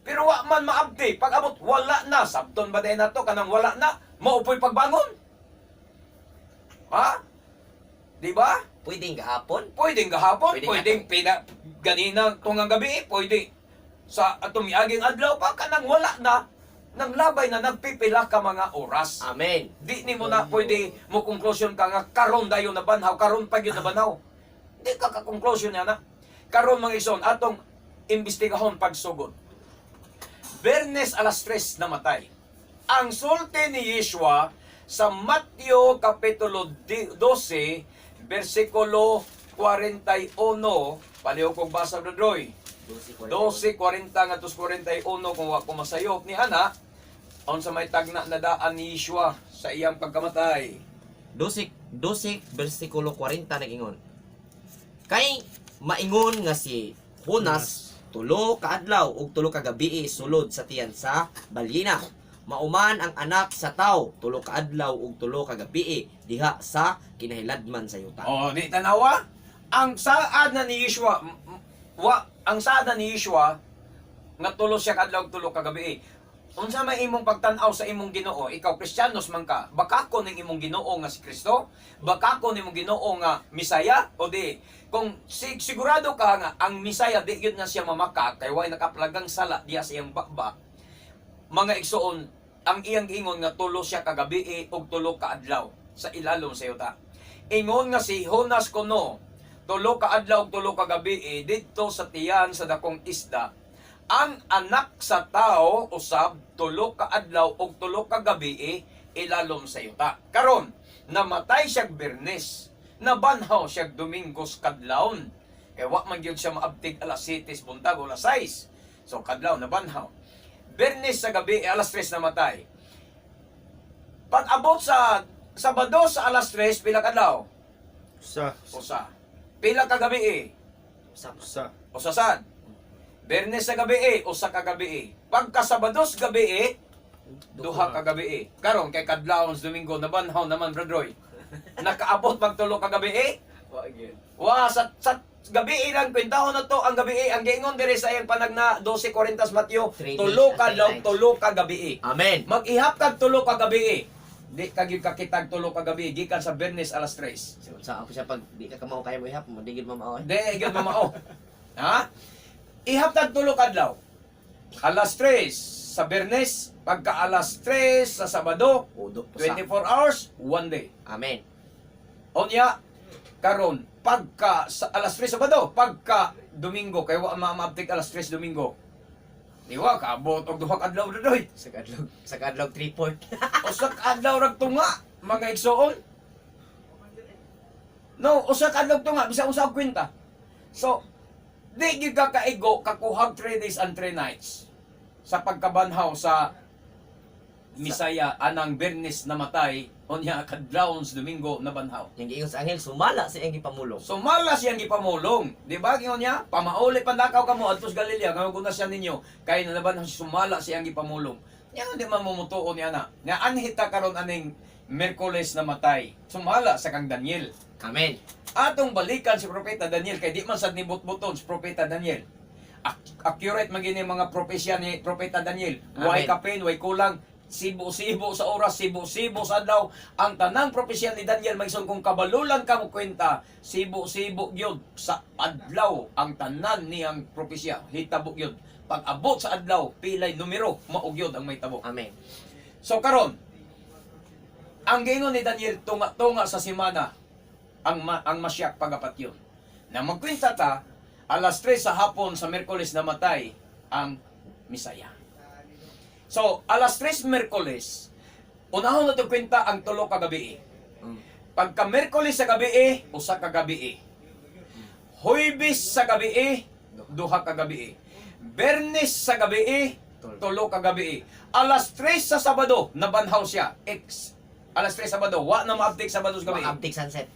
Pero wa man maabti, pag abot wala na, sabton ba din nato kanang wala na, maupoy pagbangon. Ha? Di ba? Pwedeng gahapon. Pwedeng gahapon, Pwedeng pwedeng pina, ganina tungang gabi, pwede sa atong miaging adlaw pa kanang wala na nang labay na nagpipila ka mga oras. Amen. Di nimo na pwede mo conclusion ka nga karon dayon na banhaw, karon pa gyud na banhaw. Di ka ka conclusion niya na. Karon mga ison atong imbestigahon pagsugod. Bernes alas 3 namatay. Ang sulti ni Yeshua sa Mateo Kapitulo 12, versikulo 41, paliw kong basa, Brad Roy. 12:40 ngadto sa 41 kung wa ko masayop ni ana, unsa may tagna na daan ni Yeshua sa iyang pagkamatay. 12, 12 versikulo 40 nagingon. Kay maingon nga si Jonas tulo ka adlaw ug tulo ka gabii sulod sa tiyan sa balyena. Mauman ang anak sa tao tulo ka adlaw ug tulo ka gabii diha sa kinahiladman sa yuta. Oh, di tanawa. Ang saad na ni Yeshua, wa ang saad na ni Yeshua nga tulo siya kadlaw tulo ka gabi. Unsa may imong pagtan-aw sa imong Ginoo? Ikaw Kristiyanos man ka, bakako ning imong Ginoo nga si Kristo? Bakako nimong Ginoo nga Misaya o di? Kung sigurado ka nga ang Misaya di gyud na siya mamaka kay way nakaplagang sala diya sa iyang bakba. Mga igsoon, ang iyang giingon nga tulo siya kagabi ug tulo ka adlaw sa ilalom sa yuta. Ingon nga si Jonas kuno, tulo ka adlaw ug tulo ka gabi didto sa tiyan sa dakong isda. Ang anak sa tao usab tulo ka adlaw ug tulo ka gabi ilalom sa yuta. Karon, namatay siya Bernes, nabanhaw siya Domingos kadlawon. Kay wa man gyud siya maabtig alas 7 buntag o alas 6. So kadlaw nabanhaw. Bernes sa gabi, alas 3 namatay. Pag abot sa Sabado sa alas 3, pila ka adlaw? Sa. Usa. Pila ka gabi eh? Sa Sa. Usa sad. Bernes sa gabi eh, usa ka gabi eh. Pagka Sabado sa gabi eh, duha ka gabi eh. Karon kay kadlawon sa Domingo nabanhaw naman, Brad Roy. Nakaabot pag tulo ka gabi eh. Wa gyud. Wa sa Gabi ilang kwentahon na to ang gabi, ang giingon diri sa iyang panagna 12:40 Mateo, 3 days tulo and ka 3 adlaw, nights. 3 ka gabi. Amen. Mag-ihap kag 3 ka gabi. Di ka gyud kakitag 3 ka gabi gikan sa Bernes alas 3. So, sa ako siya pag di ka kamao kaya mo ihap, mo digid mamao eh. Di gyud mamao. Ha? Ihap tag 3 ka adlaw. Alas 3 sa Bernes, pagka alas 3 sa Sabado, Udo po sa. 24 hours, one day. Amen. Onya, karon pagka sa alas 3 Sabado, pagka Domingo, kay wa maabtik alas 3 Domingo. Di wa kaabot og 2 ka adlaw doy. Sa kadlog 3/4. Usa ka adlaw rag tunga, mga igsoon. No, usa ka adlaw tunga bisa usa og kwenta. So, di gyud ka kaigo kakuhag 3 days and 3 nights sa pagkabanhaw sa Misaya anang Bernes namatay, unya kadlawon sa Domingo nabanhaw. Yang giingon sa anghel sumala sa iyang gipamulong. Sumala siyang gipamulong. Di ba? Gingon niya, pamauli pandakaw kamo adto sa Galilea, nga guna siya ninyo kay nanabanhaw siya, sumala siyang gipamulong. Nya di man mumutuo niya na. Nga anhita karon aning Merkules namatay. Sumala sa kang Daniel. Amen. Atong balikan si Propeta Daniel kay di man sad nibot-buton si Propeta Daniel. Accurate man gini mga propesya ni Propeta Daniel. Way Amen. kapin, way kulang. Sibo-sibo sa oras, sibo-sibo sa adlaw. Ang tanang propesya ni Daniel magson kung kabalulan ka mo kwenta, sibo-sibo gyud sa adlaw ang tanan niyang propesya. Hitabo gyud. Pag abot sa adlaw, pilay numero mao gyud ang mahitabo. Amen. So karon, ang giingon ni Daniel tunga-tunga sa simana ang masyak pagapatyon. Na magkwenta ta alas 3 sa hapon sa Merkules namatay ang Misaya. So, alas 3 Merkules, unahon na to kwenta ang 3 ka gabi. Pagka Merkules sa gabi, 1 ka gabi. Huwebes sa gabi, 2 ka gabi. Bernes sa gabi, 3 ka gabi. Alas 3 sa Sabado, nabanhaw siya. X. Alas 3 Sabado, wa na maabtik Sabado sa gabi. Maabtik sunset.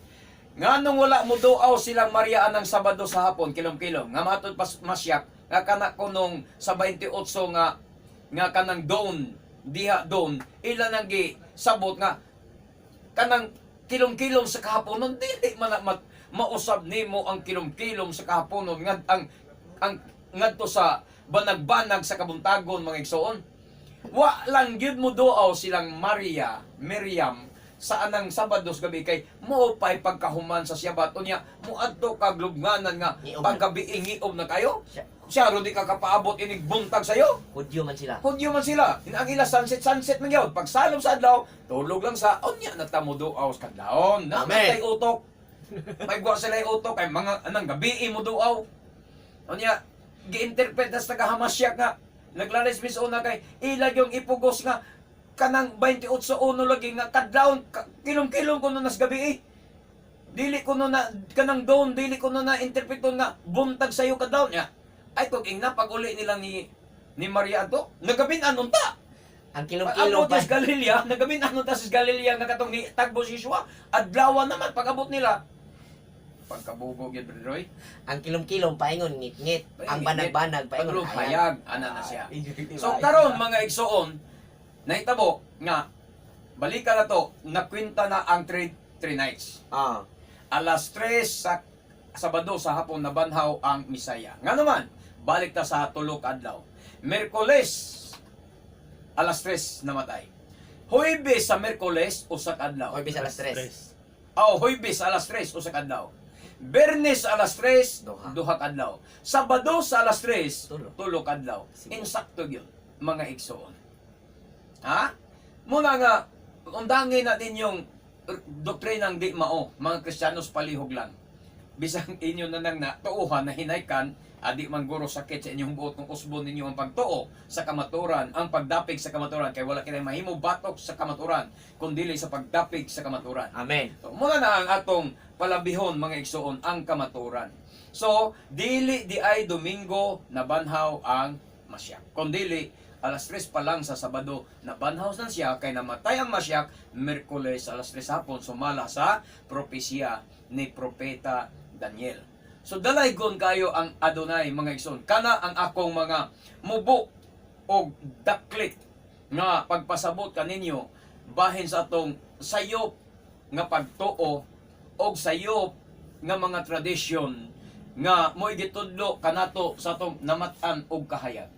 Nga nung wala mo duaw silang Maria anang Sabado sa hapon, kilom-kilom. Nga matod pas masyak, nga kana ko nung sa 28 nga nga kanang dawn, diha dawn, ila nang gi sabot nga kanang kilom-kilom sa kahaponon, dili man na mausab nimo ang kilom-kilom sa kahaponon ngad ang ngadto sa banag-banag sa kabuntagon, mga igsoon. Wa lang gyud mo duaw silang Maria, Miriam sa anang Sabado sa gabi kay mo pay pagkahuman sa Syabat, unya moadto ka lubnganan nga Ngiob. paggabi ngiob na kayo. Siya, Siya ro di ka kapaabot inig buntag sayo. Hudyo man sila. Hudyo man sila. Ang ila sunset sunset man gyud. Pagsalom sa adlaw, tulog lang sa unya na ta mo duaw sa kadlawon. Na Amen. may utok. May guwa sila yung utok kay mga anang gabi mo duaw. Unya gi-interpret sa taga-Hamasyak nga naglalis mis una kay ilag yung ipugos nga kanang 28:01 lagi nga kadlawon kilom-kilom kuno nas gabi eh. Dili kuno na kanang dawn, dili kuno na interpreton nga buntag sayo kadlawon niya. Ay kung ingna pag uli nila ni Maria ato, nagabin anon ta. Ang kilom-kilom Pag-abot pa. sa Galilea, nagabin anon ta sa Galilea nga katong ni tagbo si Yeshua, adlawan naman pag-abot nila. Pagkabugog yun, Brother Roy. Ang kilom-kilom paingon ngit-ngit. Ang banag-banag paingon Paingon hayag. hayag. Ana na siya. Ay, So karon mga igsoon, nahitabo nga balikan na to, nakwenta na ang 3 nights. Alas 3 sa Sabado sa hapon nabanhaw ang Misaya. Nga naman, balik ta sa 3 ka adlaw. Merkules alas 3 namatay. Huwebes sa Merkules 1 ka adlaw. Huwebes alas 3. Oh, Huwebes alas 3 usa ka adlaw. Bernes alas 3, Duha. 2 ka adlaw. Sabado sa alas 3, 3. 3 ka adlaw. Sige. Insakto gyud mga igsoon. Ha? Muna nga undangin natin yung doktrinang di mao, mga Kristiyanos palihog lang. Bisang inyo na nang natuuhan na hinaykan, adi man guro sakit sa inyong buot kung usbon ninyo ang pagtuo sa kamaturan, ang pagdapig sa kamaturan, kay wala kitay mahimo batok sa kamaturan, kundili sa pagdapig sa kamaturan. Amen. So, muna na ang atong palabihon mga igsoon ang kamaturan. So, dili di ay Domingo nabanhaw ang Masyak. Kung dili, alas 3 pa lang sa Sabado nabanhaw na siya kay namatay ang Masyak Merkules alas 3 hapon sumala sa propesya ni Propeta Daniel. So dalaygon kayo ang Adonai mga igsoon. Kana ang akong mga mubo og daklit nga pagpasabot kaninyo bahin sa atong sayop nga pagtuo og sayop nga mga tradisyon. nga mo'y gitudlo kanato sa atong namat-an og kahayag.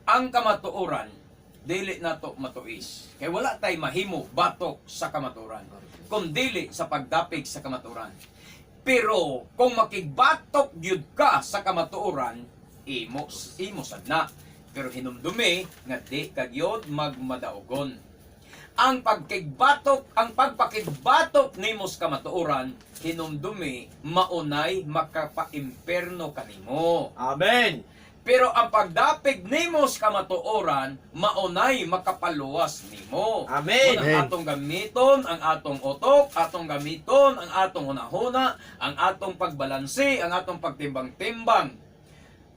Ang kamatuoran dili nato matuis kay wala tay mahimo batok sa kamatuoran kun dili sa pagdapig sa kamatuoran. Pero kung makigbatok gyud ka sa kamatuoran, imo imo sad na. Pero hinumdumi nga di ka gyud magmadaogon. Ang pagkigbatok, ang pagpakigbatok nimo sa kamatuoran, hinumdumi maunay makapaimpierno kanimo. Amen. Pero ang pagdapig nimo sa kamatuoran, maunay makapaluwas nimo. Amen. Muna atong gamiton ang atong utok, atong gamiton ang atong hunahuna, ang atong pagbalanse, ang atong pagtimbang-timbang.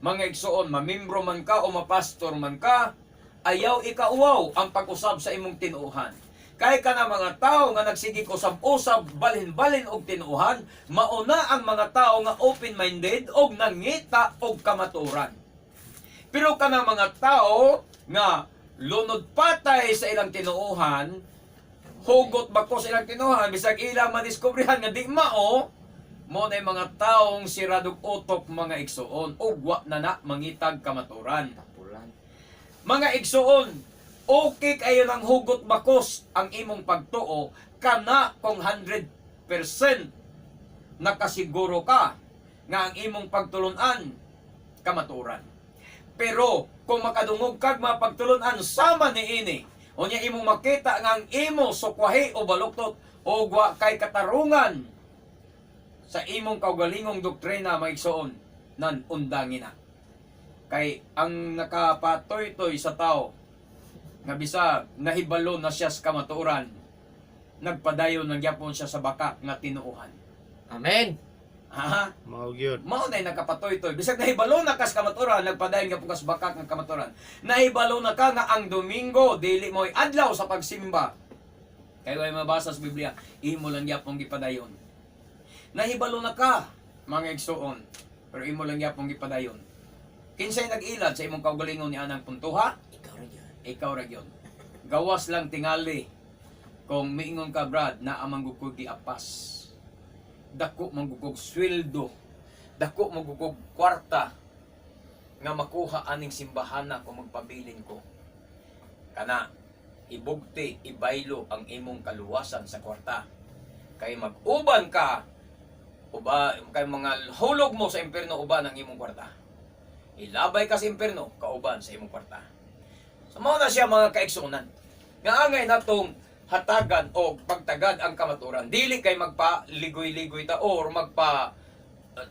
Mga igsoon, mamimbro man ka o mapastor man ka, ayaw ikauwaw ang pag-usab sa imong tinuohan. Kay ka na mga tao nga nagsigig usab-usab, balhin-balhin og tinuohan, mauna ang mga tao nga open-minded og nangita og kamatuoran. Pero kanang mga tao nga lunod patay sa ilang tinuohan, hugot bako sa ilang tinuohan, bisag ilang madiskobrehan nga di mao, mo na mga taong siradog utok, mga igsoon, ug wa na na mangitag kamaturan. Tapulan. Mga igsoon, okay kayo ng hugot bakos ang imong pagtuo kana kung 100% nakasiguro ka nga ang imong pagtulunan kamaturan. Pero kung makadungog kag mapagtulunan sama niini, unya imong makita nga ang imo sukwahi o baluktot o wa kay katarungan sa imong kaugalingong doktrina, mga igsoon, nan undangin na. Kay ang nakapatoy-toy sa tao nga bisa nahibalo na siya sa kamatuoran, nagpadayon ng gyapon siya sa baka nga tinuohan. Amen. Ha? Mao gyud. Mao na nakapatoy-toy. Bisag nahibalo na kas kamatuoran, nagpadayon gyapon kas bakak nga kamatuoran. Nahibalo na ka nga ang Domingo dili mo'y adlaw sa pagsimba. Kay way mabasa sa Biblia, imo lang gyapon gipadayon. Nahibalo na ka, mga igsoon, pero imo lang gyapon gipadayon. Kinsay nag-ilad sa imong kaugalingon ni anang puntuha? Ikaw rin yun. Ikaw ra gyud. Gawas lang tingali kung miingon ka, Brad, na amang gukog giapas. Dako manggugog sweldo. Dako manggugog kwarta nga makuha aning simbahana kung magpabilin ko. Kana ibugti, ibaylo ang imong kaluwasan sa kwarta. Kay mag-uban ka uba kay mga hulog mo sa impierno uban ang imong kwarta. Ilabay ka sa impierno kauban sa imong kwarta. So mao na siya, mga kaigsuonan. Nga angay natong hatagan o pagtagad ang kamaturan. Dili kay magpa ligoy-ligoy ta or magpa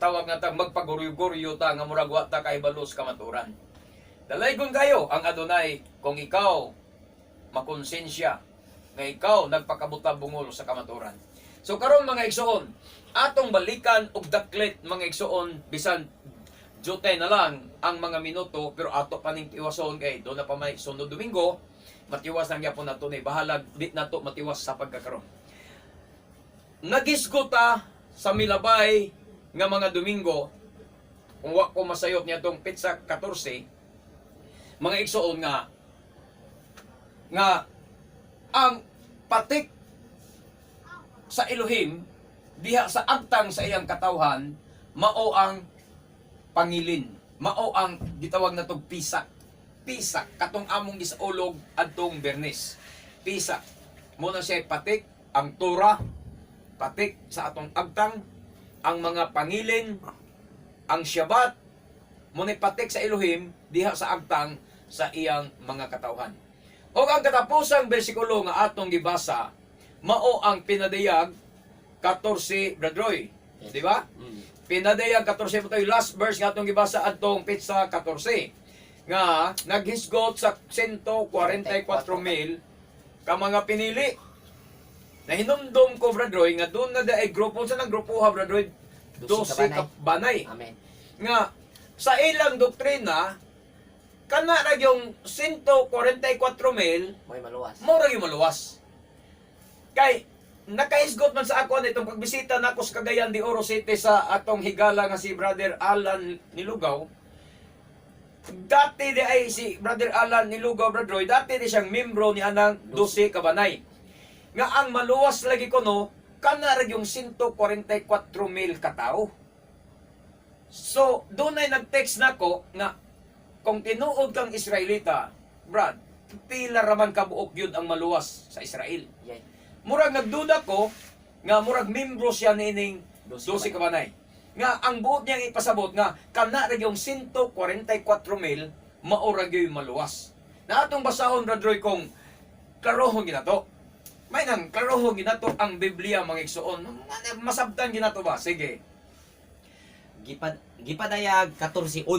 tawag na ta magpaguryo-guryo ta nga murag wa ta kahibalo sa kamaturan. Dalaygon kayo ang Adonai kung ikaw makonsensya nga ikaw nagpakabuta bungol sa kamaturan. So karon, mga igsoon, atong balikan og daklit, mga igsoon, bisan jute na lang ang mga minuto, pero ato pa ning tiwason kay do na pa may sunod Domingo, matiwas lang gyapon nato ni bahalag di nato matiwas sa pagkakaron. Nagisgo ta sa milabay nga mga Domingo, kung wa ko masayop niya tong petsa 14, mga igsoon, nga nga ang patik sa Elohim diha sa agtang sa iyang katawhan mao ang pangilin, mao ang gitawag natog pisak. Pisak katong among gisaulog adtong Bernes. Pisak mo na siya patik, ang Torah patik sa atong agtang, ang mga pangilin, ang Shabbat mo ni patik sa Elohim diha sa agtang sa iyang mga katawhan. Ug ang katapusang bersikulo nga atong gibasa mao ang Pinadayag 14, Brad Roy. Di ba? Mm. Pinadayag 14 mo tayo last verse nga atong gibasa adtong petsa 14 nga naghisgot sa 144,000 ka mga pinili. Nahinumdum ko, Brad Roy, nga doon na ay grupo sa nang grupo ha, Brad Roy? 12 ka banay Amen. nga sa ilang doktrina kana ra yung 144,000 Mo'y maluwas. mo ra yung maluwas. Kay nakahisgot man sa ako nitong pagbisita nako sa Cagayan de Oro City sa atong higala nga si Brother Alan Nilugaw. Dati di ay si Brother Alan Nilugaw, Brother Roy, dati di siyang membro ni anang 12 kabanay. Nga ang maluwas lagi ko no, kana ra yung 144,000 katao. So, doon ay nag-text nako nga kung tinuod kang Israelita, Brad, pila raman kabuok yun ang maluwas sa Israel. Yay. Murag nagduda ko nga murag membro siya nining 12 12 kabanay. Nga ang buot niyang ipasabot nga kana ra yung 144,000 mao ra gyud maluwas. Na atong basahon, Brad Roy, kung klarohon ginato. May nang klarohon ginato ang Biblia, mga igsuon. Masabtan ginato ba? Sige. Gipadayag 14:1.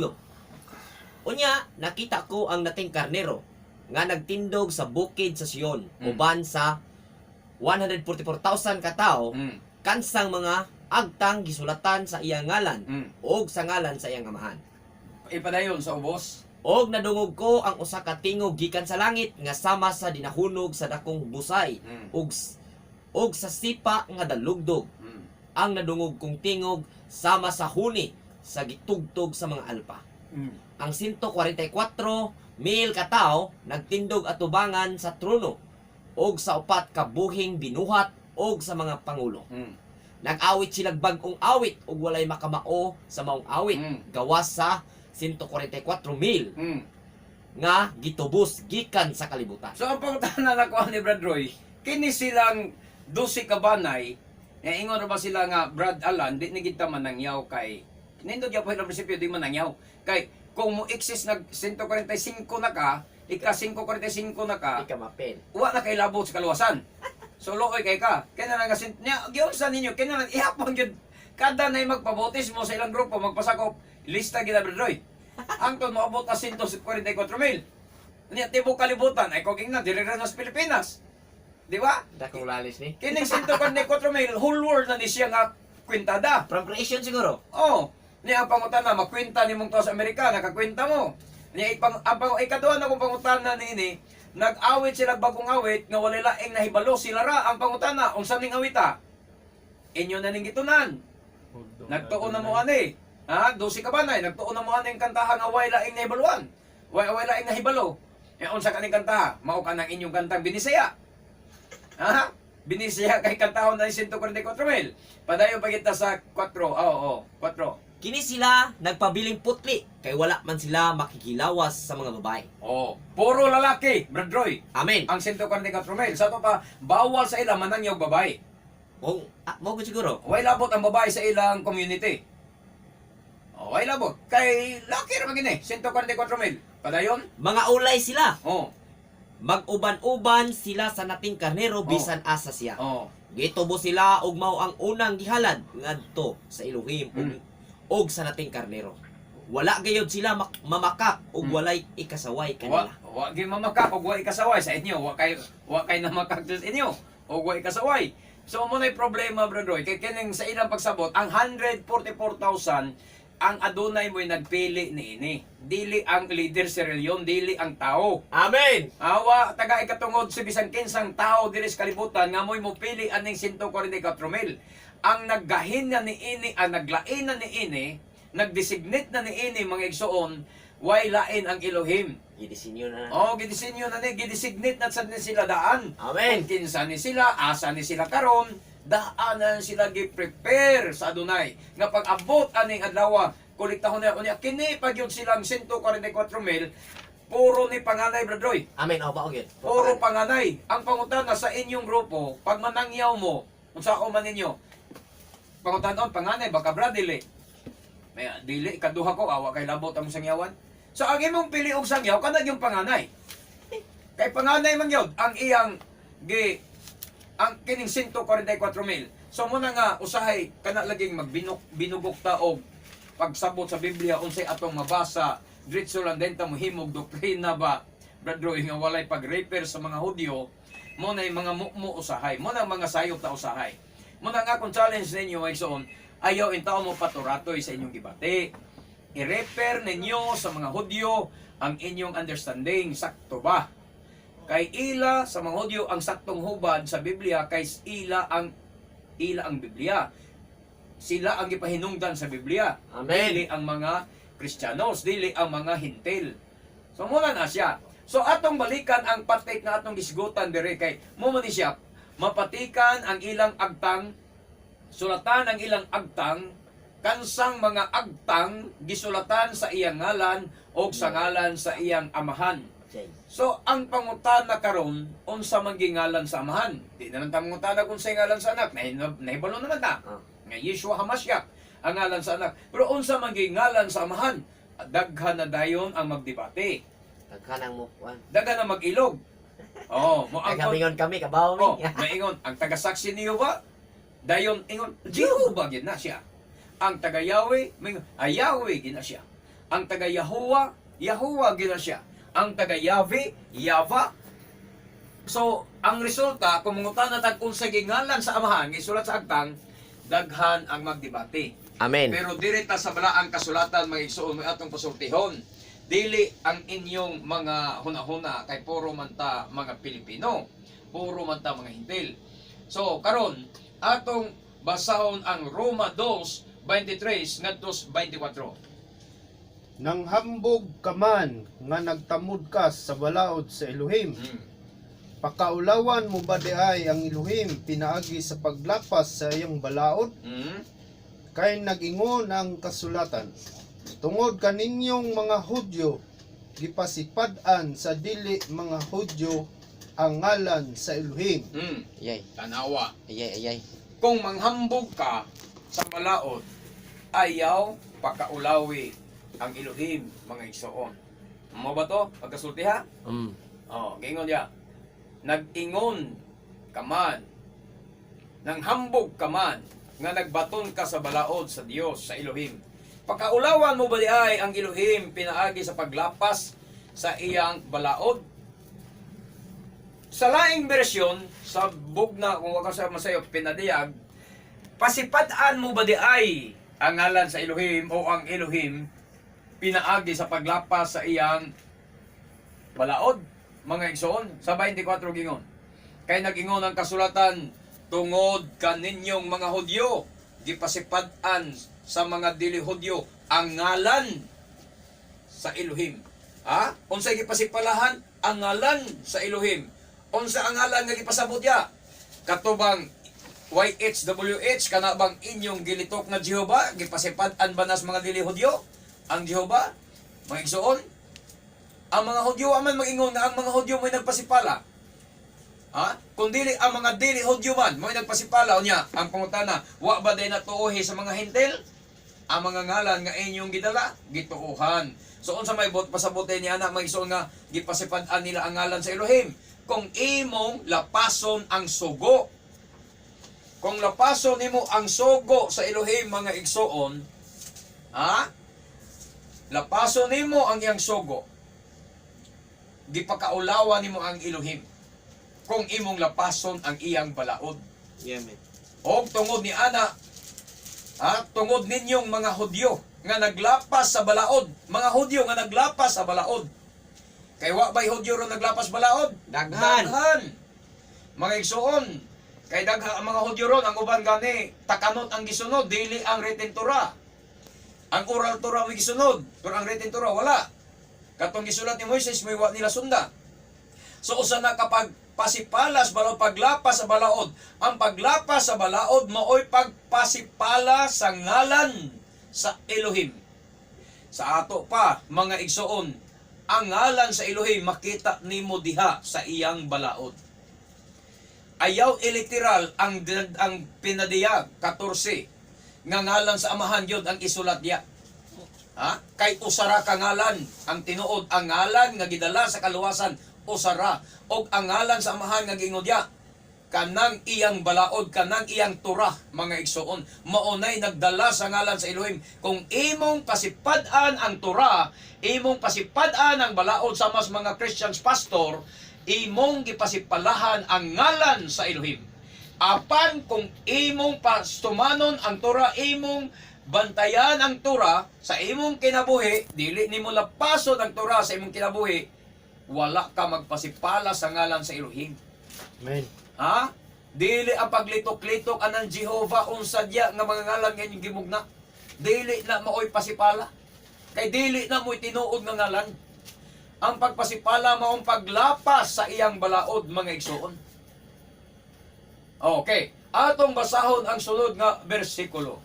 Unya nakita ko ang nating karnero nga nagtindog sa bukid sa Sion uban sa 144,000 ka tawo kansang mga agtang gisulatan sa iyang ngalan ug sa ngalan sa iyang amahan. Ipadayon sa ubos. Og nadungog ko ang usa ka tingog gikan sa langit nga sama sa dinahunog sa dakong busay ug sa sipa nga dalugdog. Ang nadungog kong tingog sama sa huni sa gitugtog sa mga alpa. Ang 144,000 katawo nagtindog atubangan sa trono og sa upat ka buhing binuhat og sa mga pangulo. Nag-awit silag bag-ong awit ug walay makamao sa maong awit gawas sa 144,000 nga gitubos gikan sa kalibutan. So ang pangutana na kuha ni Brad Roy, kini silang 12 kabanay, nga ingon ra ba sila nga Brad Alan, di ni kita manangyaw kay nindot gyud po ang prinsipyo di manangyaw. Kay kung mo exist nag 145 na ka, ika 545 na ka, Di ka mapel. wa na kay labot sa kaluwasan. So looy kay ka. Kaya na lang kasi nya giunsa ninyo kaya na lang ihapon gyud kada nay magpabautismo sa ilang grupo magpasakop lista gid Brad Roy. Angton moabot na 144,000. Niya tibok kalibutan ay koging na diri ra na sa Pilipinas. Di ba? Dakong lalis ni. Kining 144,000 whole world na ni siya nga kwintada. From creation siguro. Oh, niya ang pangutana makwenta nimong tao sa Amerika, nakakwenta mo. Niya ipang ang pang ikaduha na kong pangutana niini, nag-awit sila bagong awit nga wala laing nahibalo sila ra ang pangutana unsa ning awita. Inyo na ning gitunan. Nagtuon na mo ani. Ha, 12 ka banay, nagtuon na mo ani ang kantahan nga way laing nahibaluan. Way laing nahibalo. E unsa kaning kantaha? Mao ka nang inyong kantang Binisaya. Ha? Binisaya kay kantahon na 144,000. Padayon pa kita sa 4. Oo, oo, 4. Kini sila nagpabiling putli kay wala man sila makikilawas sa mga babae. Oh, puro lalaki, Brad Roy. Amen. Ang 144,000. Sa to pa, bawal sa ila manangyaw babae. Mo mo gud siguro. Way labot ang babae sa ilang community. Oh, way labot. Kay laki ra man gini, 144,000. Padayon? Mga ulay sila. Oh. Mag-uban-uban sila sa nating karnero bisan asa siya. Oh. Gitubo sila og mao ang unang gihalad ngadto sa Elohim ug sa nating karnero. Wala gayud sila mamakak ug walay ikasaway Wa kanila. wa gyud mamakak og wa ikasaway sa inyo, wa kay namakak sa inyo og wa ikasaway. So mo na problema, Brad Roy, kay kining sa ilang pagsabot ang 144,000 ang adunay mo'y nagpili niini. Dili ang leader sa reliyon, dili ang tao. Amen. Awa taga ikatungod sa bisan kinsang tao diri sa kalibutan nga mo'y mopili aning 144,000. Ang naggahin na niini, ang naglain na niini, nagdesignate na niini, mga igsoon, way lain ang Elohim. Gidisinyo na. Oh, gidisenyo na ni, gidesignate na sad ni sila daan. Amen. Kung kinsa ni sila, asa ni sila karon, daan na sila gi-prepare sa Adunay. Nga pag-abot aning adlaw, kolektahon na unya kini pag yun silang 144,000, puro ni panganay, Brad Roy. Amen. Oh, bao gyud. Puro panganay. Ang pangutana sa inyong grupo, pag manangyaw mo, unsa ako man ninyo, pangutanon, panganay, baka brad, dili. May, dili, ikaduha ko, awa kay labot ang sangyawan. So, ang imong pili og sangyaw, kanag yung panganay. Kay panganay man yun, ang iyang gi ang kining 144,000. So muna nga usahay kana laging magbinok binugok ta og pagsabot sa Biblia unsay atong mabasa diretso lang din ta mohimog doktrina ba, Brad Roy, nga walay pag-refer sa mga Hudyo mo na mga mukmo usahay mo na mga sayop ta usahay mo na nga akong challenge ninyo ay soon ayaw intaw mo paturatoy sa inyong gibati. I-refer ninyo sa mga Hudyo ang inyong understanding, sakto ba kay ila sa mga Hudyo ang saktong hubad sa Biblia kay ila ang Biblia, sila ang gipahinungdan sa Biblia. Amen. Dili ang mga Kristiyanos, dili ang mga Hintil. So muna na siya. So atong balikan ang patik na atong gisgutan dire kay mo man ni siya mapatikan ang ilang agtang, sulatan ang ilang agtang. Kansang mga agtang gisulatan sa iyang ngalan og sa ngalan sa iyang amahan. Jay. So ang pangutana karon, unsa man gingalan sa amahan? Di na lang ta mangutana kung sa ngalan sa anak. Nahibalo naman ta. Nga Yeshua Hamashiach ang ngalan sa anak. Pero unsa man gingalan sa amahan? Daghan na dayon ang magdebate. Daghan ang mukuan. Daghan na mag-ilog. Oh, mo ang Nagamingon kami kabaw mi. Oh, maingon ang tagasaksi niyo ba? Dayon ingon Jehovah gid na siya. Ang taga Yahweh, maingon ay Yahweh gid na siya. Ang taga Yahuwah, Yahuwah gid na siya. Ang taga Yahweh, Yava. So, ang resulta, kung mangutana tag unsa gingalan sa amahan, gisulat sa agtang, daghan ang magdebate. Amen. Pero diri ta sa balaang kasulatan, mga igsoon, may atong pasultihon. Dili ang inyong mga hunahuna kay puro man ta mga Pilipino, puro man ta mga Hintil. So karon atong basahon ang Roma 2:23 ngadto 24. Nang hambog ka man nga nagtamod ka sa balaod sa Elohim, pakaulawan mo ba di ay ang Elohim pinaagi sa paglapas sa iyang balaod? Kay nag-ingon ang kasulatan, tungod kaninyong mga Hudyo, gipasipad-an sa dili mga Hudyo ang ngalan sa Elohim. Ayay. Tanawa. Ayay, ayay. Kung manghambog ka sa balaod, ayaw pakaulawi ang Elohim, mga igsoon. Mo ba to? Pagkasulti ha? Oh, giingon niya. Nag-ingon ka man, nanghambog ka man, nga nagbaton ka sa balaod sa Dios, sa Elohim. Pakaulawan mo ba di ay ang Elohim pinaagi sa paglapas sa iyang balaod? Sa laing bersyon, sa bugna, kung wag ka sa masayo, pinadiyag, pasipad-an mo ba di ay ang ngalan sa Elohim o ang Elohim pinaagi sa paglapas sa iyang balaod, mga igsoon, sa 24 gingon. Kay nag-ingon ang kasulatan, tungod kaninyong mga Hudyo, gipasipad-an sa mga dili Hudyo ang ngalan sa Elohim. Ha? Unsay gipasipalahan? Ang ngalan sa Elohim. Unsa ang ngalan nga gipasabot ya? Katubang YHWH, kana bang inyong gilitok nga Jehova gipasipad-an ba nas mga dili Hudyo ang Jehova? Mga igsoon, ang mga Hudyo aman mag-ingon nga ang mga Hudyo mo'y nagpasipala. Ha? Kung dili ang mga dili Hudyo man mo'y nagpasipala, unya ang pangutana, wa ba day natuohi sa mga Hintil? Ang mga ngalan nga inyong gidala, gituohan. So unsa may bot pasabote ni ana, mga igsoon, nga gipasipad-an nila ang ngalan sa Elohim? Kung imong lapason ang sugo. Kung lapason nimo ang sugo sa Elohim, mga igsoon, ha? Lapason nimo ang iyang sugo. Gipakaulawa nimo ang Elohim kung imong lapason ang iyang balaod. Yeah, man. Og tungod ni ana, ha, tungod ninyong mga Hudyo nga naglapas sa balaod, mga Hudyo nga naglapas sa balaod. Kay wa bay Hudyo ron naglapas balaod? Daghan. Daghan. Mga igsoon, kay daghan ang mga Hudyo ron, ang uban gani takanot ang gisunod, dili ang written Torah. Ang oral Torah may gisunod, pero ang written Torah wala. Katong gisulat ni Moises may wa nila sunda. So usa na kapag pasipalas balaod, paglapas sa balaod. Ang paglapas sa balaod maoy pagpasipala sa ngalan sa Elohim. Sa ato pa, mga igsoon, ang ngalan sa Elohim makita nimo diha sa iyang balaod. Ayaw iliteral ang pinadiyag 14 nga ngalan sa amahan yun ang isulat diya. Ha? Kay usara ka ngalan ang tinuod, ang ngalan nga gidala sa kaluwasan usara, og ang ngalan sa amahan nga giingon diya kanang iyang balaod, kanang iyang Torah, mga igsoon, maunay nagdala sa ngalan sa Elohim. Kung imong pasipad-an ang Torah, imong pasipad-an ang balaod sa mas mga Christians pastor, imong gipasipalahan ang ngalan sa Elohim. Apan kung imong pastumanon ang Torah, imong bantayan ang Torah sa imong kinabuhi, dili nimo lapason ang Torah sa imong kinabuhi, wala ka magpasipala sa ngalan sa Elohim. Amen. Ha? Dili ang paglitok-litok anang Jehova unsa diya nga mga ngalan nga inyong gimugna. Dili na maoy pasipala. Kay dili na mo'y tinuod nga ngalan. Ang pagpasipala maong paglapas sa iyang balaod, mga igsoon. Okay, atong basahon ang sunod nga bersikulo.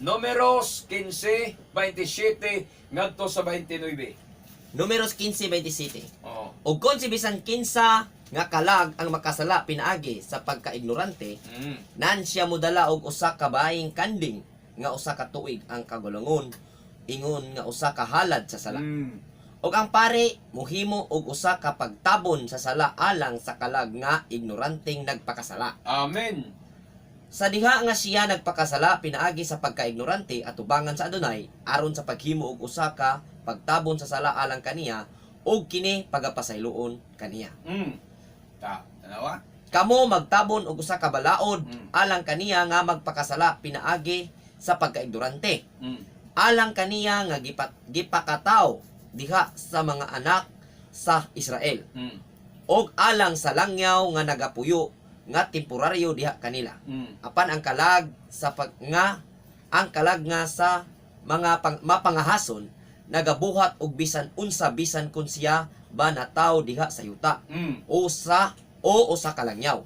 Numeros 15:27 ngadto sa 29. Numeros 15:27. Oh. Ug kon si bisan kinsa nga kalag ang makasala pinaagi sa pagkaignorante, nan siya modala og usa ka baing kanding nga 1 ka tuig ang kagulangon, ingon nga usa ka halad sa sala. Ug ang pare mohimo og usa ka pagtabon sa sala alang sa kalag nga ignoranteng nagpakasala. Amen. Sa diha nga siya nagpakasala pinaagi sa pagkaignorante atubangan sa Adunay aron sa paghimo og usa ka pagtabon sa sala alang kaniya, ug kini pagapasayloon kaniya. Ta, tanawa? Kamo magtabon og usa ka balaod alang kaniya nga magpakasala pinaagi sa pagkaignorante. Alang kaniya nga gipakataw diha sa mga anak sa Israel og alang sa langyaw nga nagapuyo nga temporaryo diha kanila. Apan ang kalag sa pag nga ang kalag nga sa mga mapangahason nagabuhat og bisan unsa, bisan kun siya ba nataw diha sa yuta o sa o usa ka langyaw.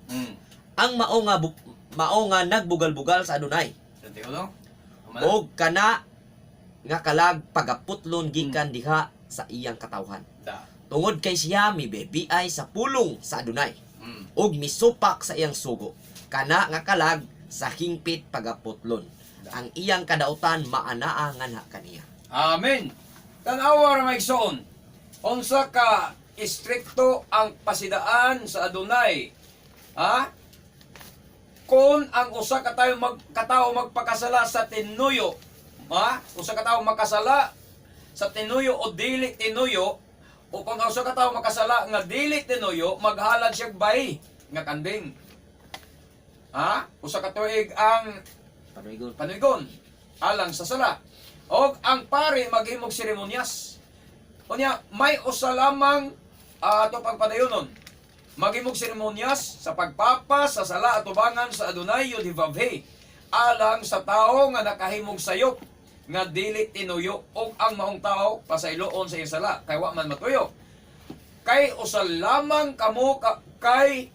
Ang mao nga nagbugal-bugal sa Adunay Santiago no? Amana? og kana nga kalag pagaputlon gikan diha sa iyang katawhan. Da. Tungod kay siya mibebiay sa pulong sa Adunay ug misupak sa iyang sugo. Kana nga kalag sa hingpit pagaputlon. Ang iyang kadautan maanaa nganha kaniya. Amen. Tanawa ra, mga igsoon. Unsa ka istrikto ang pasidaan sa Adunay. Ha? Kung ang usa ka tayo katao magpakasala sa tinuyo, ha? Usa ka tawo makasala sa tinuyo o dili tinuyo, o kung ang usa ka tawo makasala nga dili tinuyo, maghalad siya bay nga kanding. Ha? 1 ka tuig ang Panuigon. Panuigon alang sa sala. Og ang pare maghimog seremonyas. Unya, may usa lamang ato pagpadayonon. Maghimog seremonyas sa pagpapa sa sala atubangan sa Adunay Yud Vavhe alang sa tao nga nakahimog sayop nga dili tinuyo, og ang maong tao pasayloon sa iyang sala kay wa man matuyo. Kay usa lamang kamo ka, kay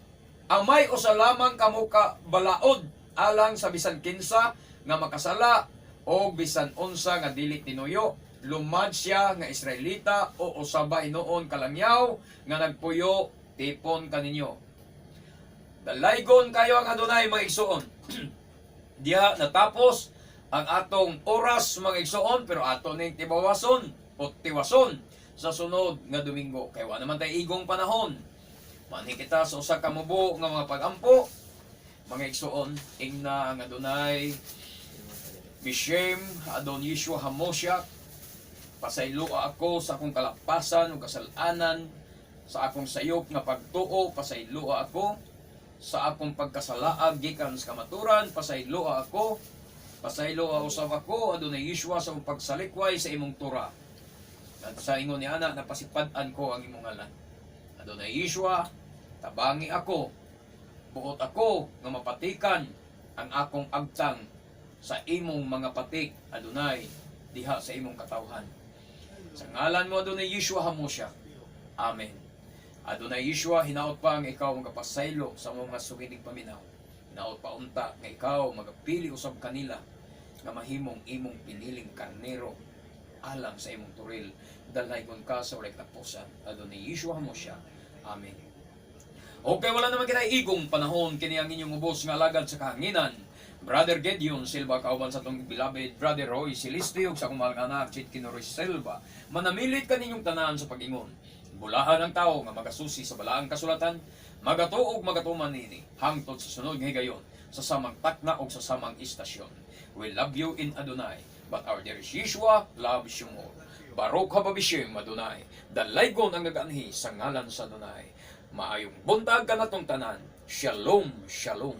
ang may usa lamang kamo ka balaod alang sa bisan kinsa nga makasala o bisan unsa nga dili tinuyo, lumad siya nga Israelita o usa ba hinuon kalangyaw nga nagpuyo tipon kaninyo. Dalaygon kayo ang Adunay, mga igsoon. Diha natapos ang atong oras, mga igsoon, pero ato ning tibawason o tiwason sa sunod nga Domingo kay wa naman tay igong panahon. Manhi kita sa usa ka mubo nga mga pagampo, mga igsoon. Ingna ang Adunay. Bishem Adon Yeshua Hamosyak, pasayloa ako sa akong kalapasan ug kasalanan, sa akong sayop nga pagtuo, pasayloa ako sa akong pagkasalaag gikan sa kamaturan, pasayloa ako. Pasayloa usab ako, Adonai Yeshua, sa akong pagsalikway sa imong Torah. At sa ingon ni ana napasipad-an ko ang imong ngalan. Adonai Yeshua, tabangi ako. Buot ako nga mapatikan ang akong agtang sa imong mga patik, Adonai, diha sa imong katawhan. Sa ngalan mo, Adonai Yeshua Hamosya. Amen. Adonai Yeshua, hinaot pa nga ikaw magapasaylo sa mga sugidig paminaw. Hinaot pa unta nga ikaw magapili usab kanila nga mahimong imong piniling karnero alang sa imong toril. Dalaygon ka sa walay katapusan. Adonai Yeshua Hamosya. Amen. Okay, wala naman kita igong panahon. Kini ang inyong ubos nga alagad sa kahanginan, Brother Gideon Silva, kauban sa atong beloved Brother Roy Celeste ug sa akong mahal nga anak Chitkin Roy Silva. Manamilit kaninyong tanan sa pag-ingon. Bulahan ang tao nga magasusi sa balaang kasulatan, magatuo og magatuman nini hangtod sa sunod nga higayon sa samang takna og sa samang istasyon. We love you in Adonai, but our dearest Yeshua loves you more. Baruch haba bishem Adonai. Dalaygon ang nagaanhi sa ngalan sa Adonai. Maayong buntag kanatong tanan. Shalom, shalom.